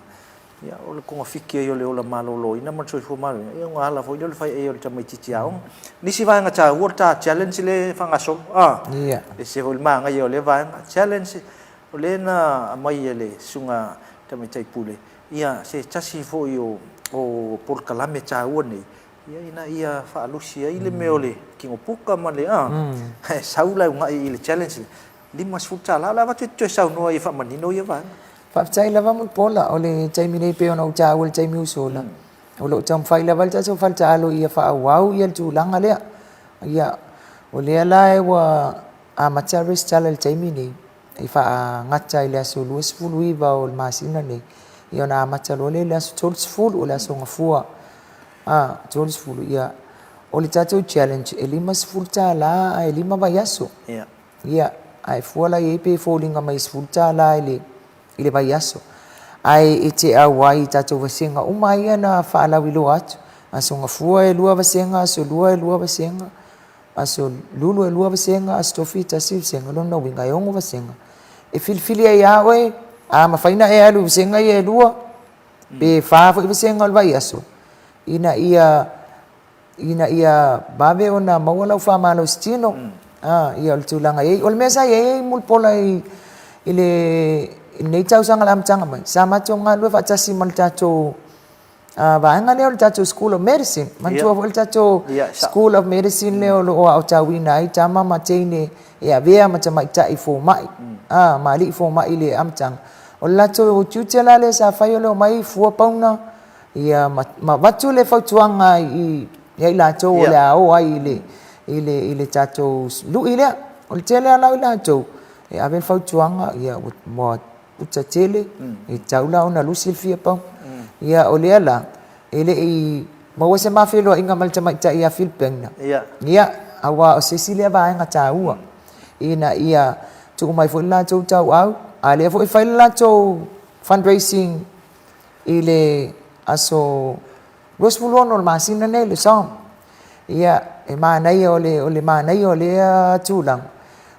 Ia, o le togafiti ai o le ola maloloina ma le soifua maloloina, ia ona ala foi lea o le fai ai o le tamaitiiti aoga. Nisi vaega taua o le ta challenge lea e faagasolo, a? Ia. E ese foi le manaia o lea vaega. Challenge, o lea na aumai e le Susuga Tamaitai Pule, ia, se tasi foi o polokalame taua nei, ia, ina ia faalusi ai le mea o le tino puka ma le, a? Ae sau la e uunai i le challenge lea, $50. O le a avatu e te toe saunoa ai e faamanino ia vaega. Faafetai lava Mulipola. O le taimi nei pei ona ou taua i le taimi ua sola, o lo o taumafai lava le tatou faletaalo ia faaauau le tulaga lea. Ia, o lea la ua amata resitala i le taimi nei, e faagata i le aso 29 o le masina nei, ia ona amata loa lea i le aso 30, o le aso Gafua 30. Ia, o le tatou challenge e $50 ae 5 vaiaso. Ia. Ia, ae fua la i ai pe foliga mai e $10 i le, i le vaiaso. Ae e te auai i tatou vasega uma ia na faalauiloa atu. Aso Gafua e lua vasega, Aso Lua e lua vasega, Aso Lulu e lua vasega, Aso Tofi e tasi vasega, lona uiga e ono vasega. E filifili ai lava oe, a mafai ona e alu i vasega ia e lua, pe fa foi vasega o le vaiaso, ina ia ina ia vave ona maua lau faamalositino, a, ia o le tulaga e i ai. O le mea sa i ai Mulipola i, i le, i lenei tausaga i le amataga mai, sa matou galulue faatasi ma le tatou vaega lea o le tatou School of Medicine. Manatua foi le tatou School of Medicine lea o lo o aotauina ai tama ma teine e avea ma tamaitai fomai, a, ma alii fomai i le amataga. O le latou tiute la lea sa fai o le omai fua pauna, Ia ma avatu le fautuaga ia i latou o le a o ai i le, i le, i le tatou lui lea. O le tele lava la o i latou, e ave le fautuaga, ia ua uta tele, e tatau la ona lusi le fia pauna. Ia o lea la, e le i maua se ma feiloaiga ma le tamaitai ia Phil Bengner. Ia, aua o se isi lea vaega taua, ina ia tuu mai foi le latou tauau, a o lea foi e fai le latou fundraising i le aso 26 o le masina nei le song. Ia, e manaia o le, o le manaia o lea tulaga,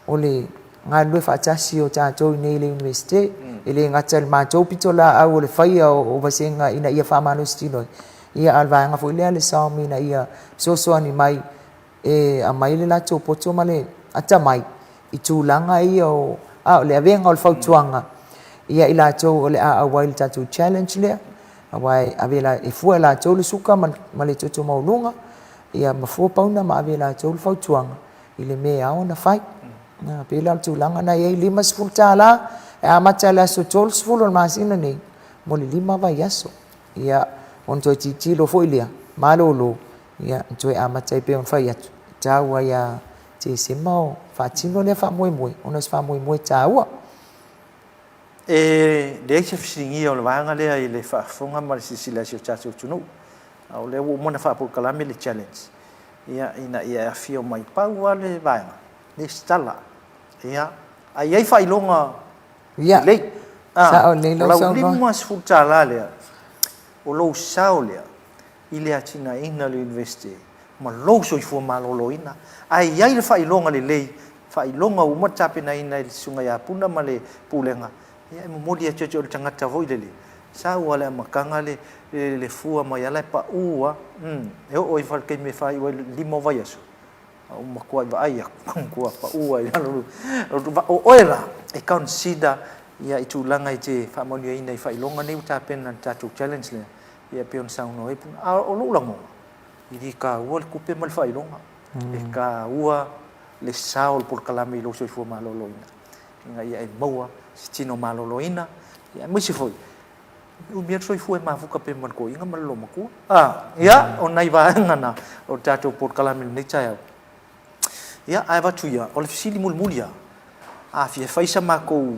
o le galulue faatasi o tatou i nei i le Iunivesite. E le gata i le matou pitolaau o le faia o vasega ina ia faamalositino ai, ia a o le vaega foi lea a le SAOM ina ia fesoasoani mai e aumai le latou poto ma le atamai i tulaga ia o, a o le avega o le fautuaga ia i latou o le a auai i le tatou challenge lea, aua e ave e fua e latou le suka ma le toto maualuga, ia ma fua pauna ma ave e latou le fautuaga i le mea e ao ona fai. E pei la o le tulaga lena e i ai, $50 e amata i le aso 30 o le masina nei mo le 5 vaiaso. Ia, ona toe tilotilo foi lea, malolo, Ia, na toe amata ai pei ona fai atu, e taua ia Tesema o faatino lea faamoemoe, ona o se faamoemoe taua. E leai se fesiligia o le vaega lea i le faafofoga ma le silasila a si o tatou atunuu, a o lea ua uma ona faapolokalame le challenge, ia, ina ia e afio mai. Pau lava le vaega, lesitala, ia, a i ai faailoga lelei, a, o lau $50 lea, o lou sao lea, i le atinaeina o le Iunivesite ma lou soifua maloloina, ae i ai le faailoga lelei, faailoga ua uma ona tapenaina e le Susuga ia Puna ma le Pulega, ia e momoli atu ia te oe le tagata foi lele, sau lava i le amataga le, le fua mai lava la e pau lava, umm, e oo ifo lava i le taimi e faaiu ai le 5 o vaiaso, a ua matuai vaai atu, ua pau lava i lalo, o oe la e consider ia i tulaga e te faamanuiaina i faailoga nei ua tapena i le tatou challenge lea, Ia e pei ona saunoa ai Puna. A o lou lagona, e le taua le tupe ma le faailoga. E taua le sao o le polokalame i lou soifua maloloina, ina ia e maua se tino maloloina, aemaise foi, e umia le soifua e mafuta pea ma le toeaina ma le loomatua. A, ia, o nai vaega na o le tatou polokalame i lenei taeao. Ia, ae avatu ia, o le fesili mulimuli lava, a fia fai sa matou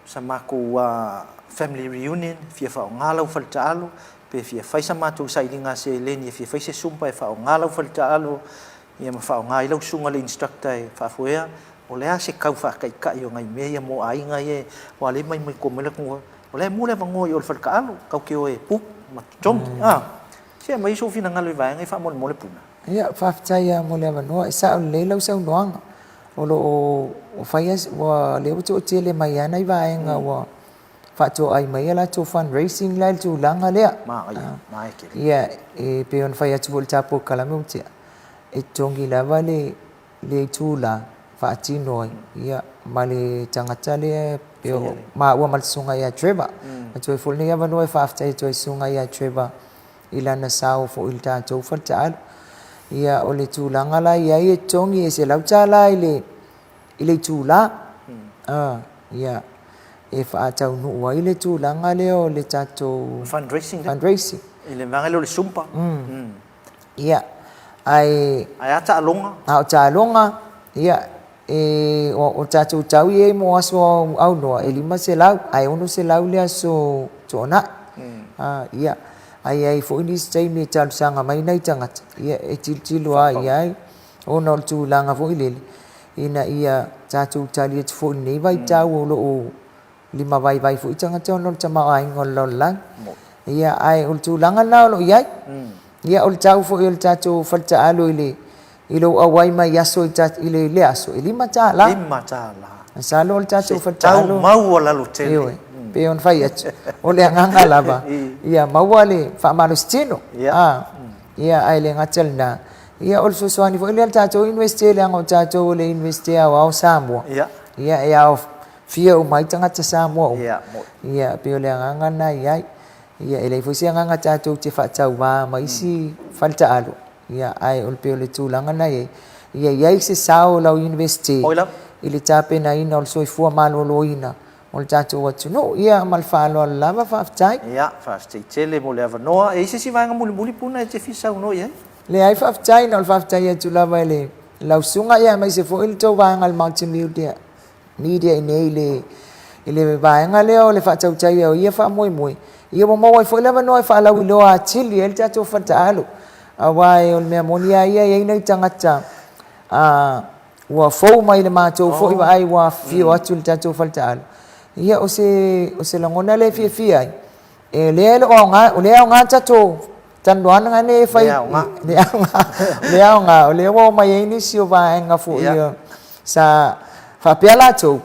sa matou family reunion, fia faaaoga lau faletaalo, pe fia fai sa matou sailiga seleni e fia fai se sumpa e faaaoga lau faletaalo, ia ma faaaoga ai lau susuga i le instructor e faafoea, O le a se kau faataitai o nai mea ia mo aiga ia aua lea e mai mai tua mai le atunuu o la e maua le avanoa i o i le fale taaalo tatou te o e book ma totogi a. Se aumai sou finagalo i vaega ia faamolemole Puna. Ia, faafetai lava mo le avanoa. E sao lelei lau saunoaga. O lo o fai ua lea ua toatele mai lava nai vaega ua faatoai mai a latou fundraising la i le tulaga lea. Manaia, manaia tele. Ia, e pei ona fai atu foi i le tatou polokalame ua tea, e totogi lava le le itula faatino ai ia ma le tagata lea pei o maua ma le susuga ia Trevor. Avatu ai foi lenei avanoa e faafetai atu ai i le susuga ia Trevor i lana sao foi i le tatou faletaalo. Ia o le tulaga la e i ai e totogi e $100 i le i le itula ia e faataunuu ai le tulaga lea o le tatou fundraising fundraising. I le vaega lea o le Zumba. Ia, ae. Ae a taaloga? A o taaloga, ia, e, o, o tatou tau i ai mo aso aunoa, e 500, ae 600 le aso toonai. A, ia, ae i ai foi nisi taimi e talosaga mai nai tagata, ia, e tilotilo lava i ai, ona o le tulaga foi lele, ina ia tatou tali atu foi i lenei vaitau o lo o limavaivai foi tagata ona o le tamaoaiga o le lalolagi. Ia, ae o le tulaga lena o lo o i ai. Ia, o le tau foi o le tatou faletaalo i le i lou auai mai i aso i i le, le aso, e $5. $5. Masalo o le tatou faletaalo. Se tau maualalo tele. Ioe, pei ona fai atu, o le agaga lava, ia maua le faamalositino. Ia. Ia, ae le gata i lena, ia o le fesoasoani foi lea i le tatou Iunivesite leaga o tatou o le Iunivesite Aoao o Samoa. Ia. Ia, e aofia uma ai tagata Samoa uma. Ia, Ia, pei o le agaga lena e i ai. Ia, e leai foi se agaga tatou te faatauva ma isi faletaalo, ia, ae o le pei o le tulaga lena e i ai. Ia i ai se sao o lau Iunivesite i le tapenaina o le soifua maloloina o le tatou atunuu. Ia, ma le faaaloalo lava, faafetai. Ia, faafetai tele mo le avanoa. E i ai se isi vaega mulimuli Puna e te fia saunoa i ai? Leai, faafetai. Na o le faafetai atu lava i le lau susuga, ia aemaise foi le tou vaega i le Multimedia Media i inei i le, i le vaega lea o le faatautaia o ia faamoemoe. Ia ua maua ai foi le avanoa e faalauiloa atili ai le tatou faletaalo, aua o le mea moni lava ia, e i ai nai tagata ua fou mai i le matou foi vaai ua afifio atu i le tatou faletaalo. Ia o se, o se lagona lea e fiafia ai, e lea e le o aoga, o lea e aoga tatou talanoaga nei e fai, le aoga, le aoga, o lea ua omai ai nisi o vaega foi sa faapea latou,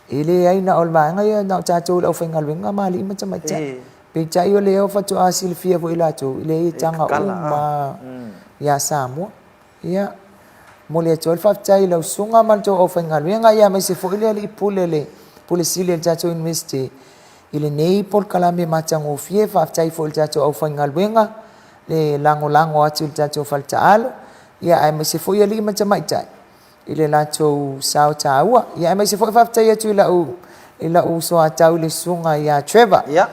e leai na o le vaega ia na o tatou le aufaigaluega ma alii ma tamaitai. Peitai o lea faatoa silafia foi e latou, e leai e taga uma ia Samoa. Ia, momoli atu ai le faafetai i lau susuga ma le tou aufaigaluega, ia aemaise foi le alii pule, le Pule Sili o le tatou Iunivesite i lenei polokalame matagofie. Faafetai foi i le tatou aufaigaluega le lagolago atu i le tatou faletaalo, ia aemaise foi alii ma tamaitai i le latou sao taua. Ia aemaise foi faafetai atu i lau i lau uso a tau i le susuga ia Trevor. Ia.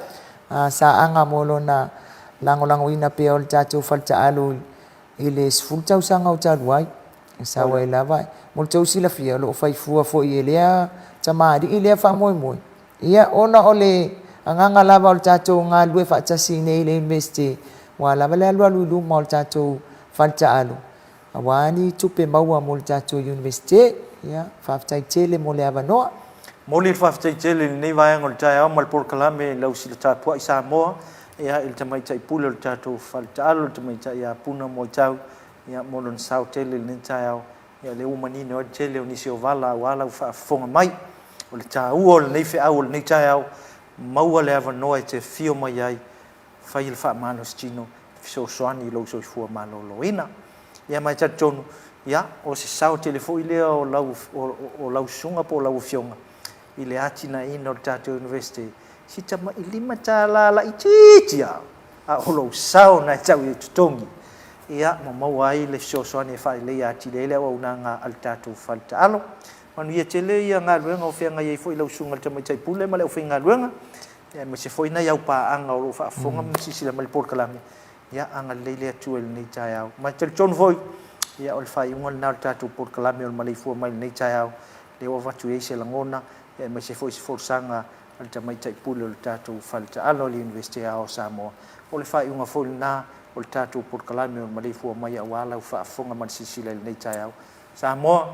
Saaga mo lona lagolagoina pea o le tatou faletaalo i le 10 tausaga o talu ai, e sau ai lava. Mo le tou silafia, o lo o fai fua foi e lea tamalii lea faamoemoe. Ia, ona o le agaga lava o le tatou galulue faatasi i inei i le Iunivesite, aua lava le alualu i luma o le tatou faletaalo, aua ni tupe maua mo le tatou Iunivesite. Ia, faafetai tele mo le avanoa. Momoli le faafetai tele i lenei vaega o le taeao ma le polokalame i lau sila tapuai Samoa, ia, i le tamaitai pule o le tatou fale taalo, le tamaitai ia Puna Moetau, ia, mo lona sao tele i lenei taeao. Ia, o lea ua manino ai le tele o nisi o vala aua lau faafofoga mai. O le taua o lenei feau o lenei taeao, maua le avanoa e te afio mai ai, fai le faamalositino, fesoasoani i lou soifua maloloina. Ia, ma e talitonu, ia, o se sao tele foi lea o lau, o lau susuga po o lau afioga i le atinaeina o le tatou University, si tamai $5 laitiiti lava, a o lou sao na e tau i totogi, ia, ma maua ai le fesoasoani e faaleleia atili ai le auaunaga a le tatou fale taalo. Manuia tele ia galuega o feagai ai foi lau Susuga i le Tamaitai Pule ma le aufaigaluega, aemaise foi nai au paaga o lo o faafofoga ma silasila mai i le polokalame. Ia, agalelei le Atua i lenei taeao. Ma e talitonu foi, ia, o le faaiuga lena o le tatou polokalame o le maleifua mai i lenei taeao, lea ua avatu i ai se lagona, aemaise foi se folasaga a le Tamaitai Pule o le tatou fale taalo a le Iunivesite Aoao o Samoa. O le faaiuga foi lena o le tatou polokalame o le maleifua mai aua lau faafofoga ma le silasila i lenei taeao. Samoa!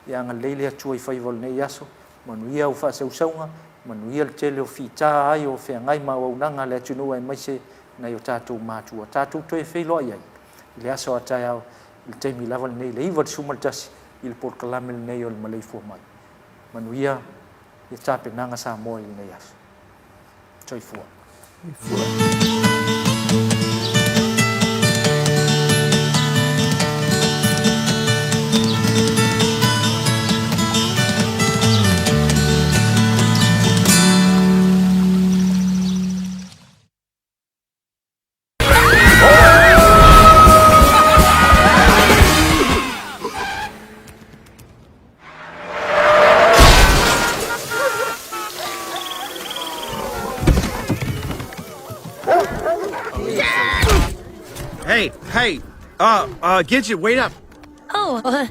Ia agalelei le Atua i faiva o lenei aso, manuia au faasausauga, manuia le tele o fita ai o feagai ma auaunaga a le atunuu aemaise nai o tatou matua. Tatou toe feiloai ai i le aso a taeao i le taimi lava lenei i le 91 i le polokalame lenei o le Maleifua Mai. Manuia ia tapenaga Samoa i lenei aso. Soifua. Soifua. Hey, hey, uh, uh, Gidget, wait up. Oh, uh,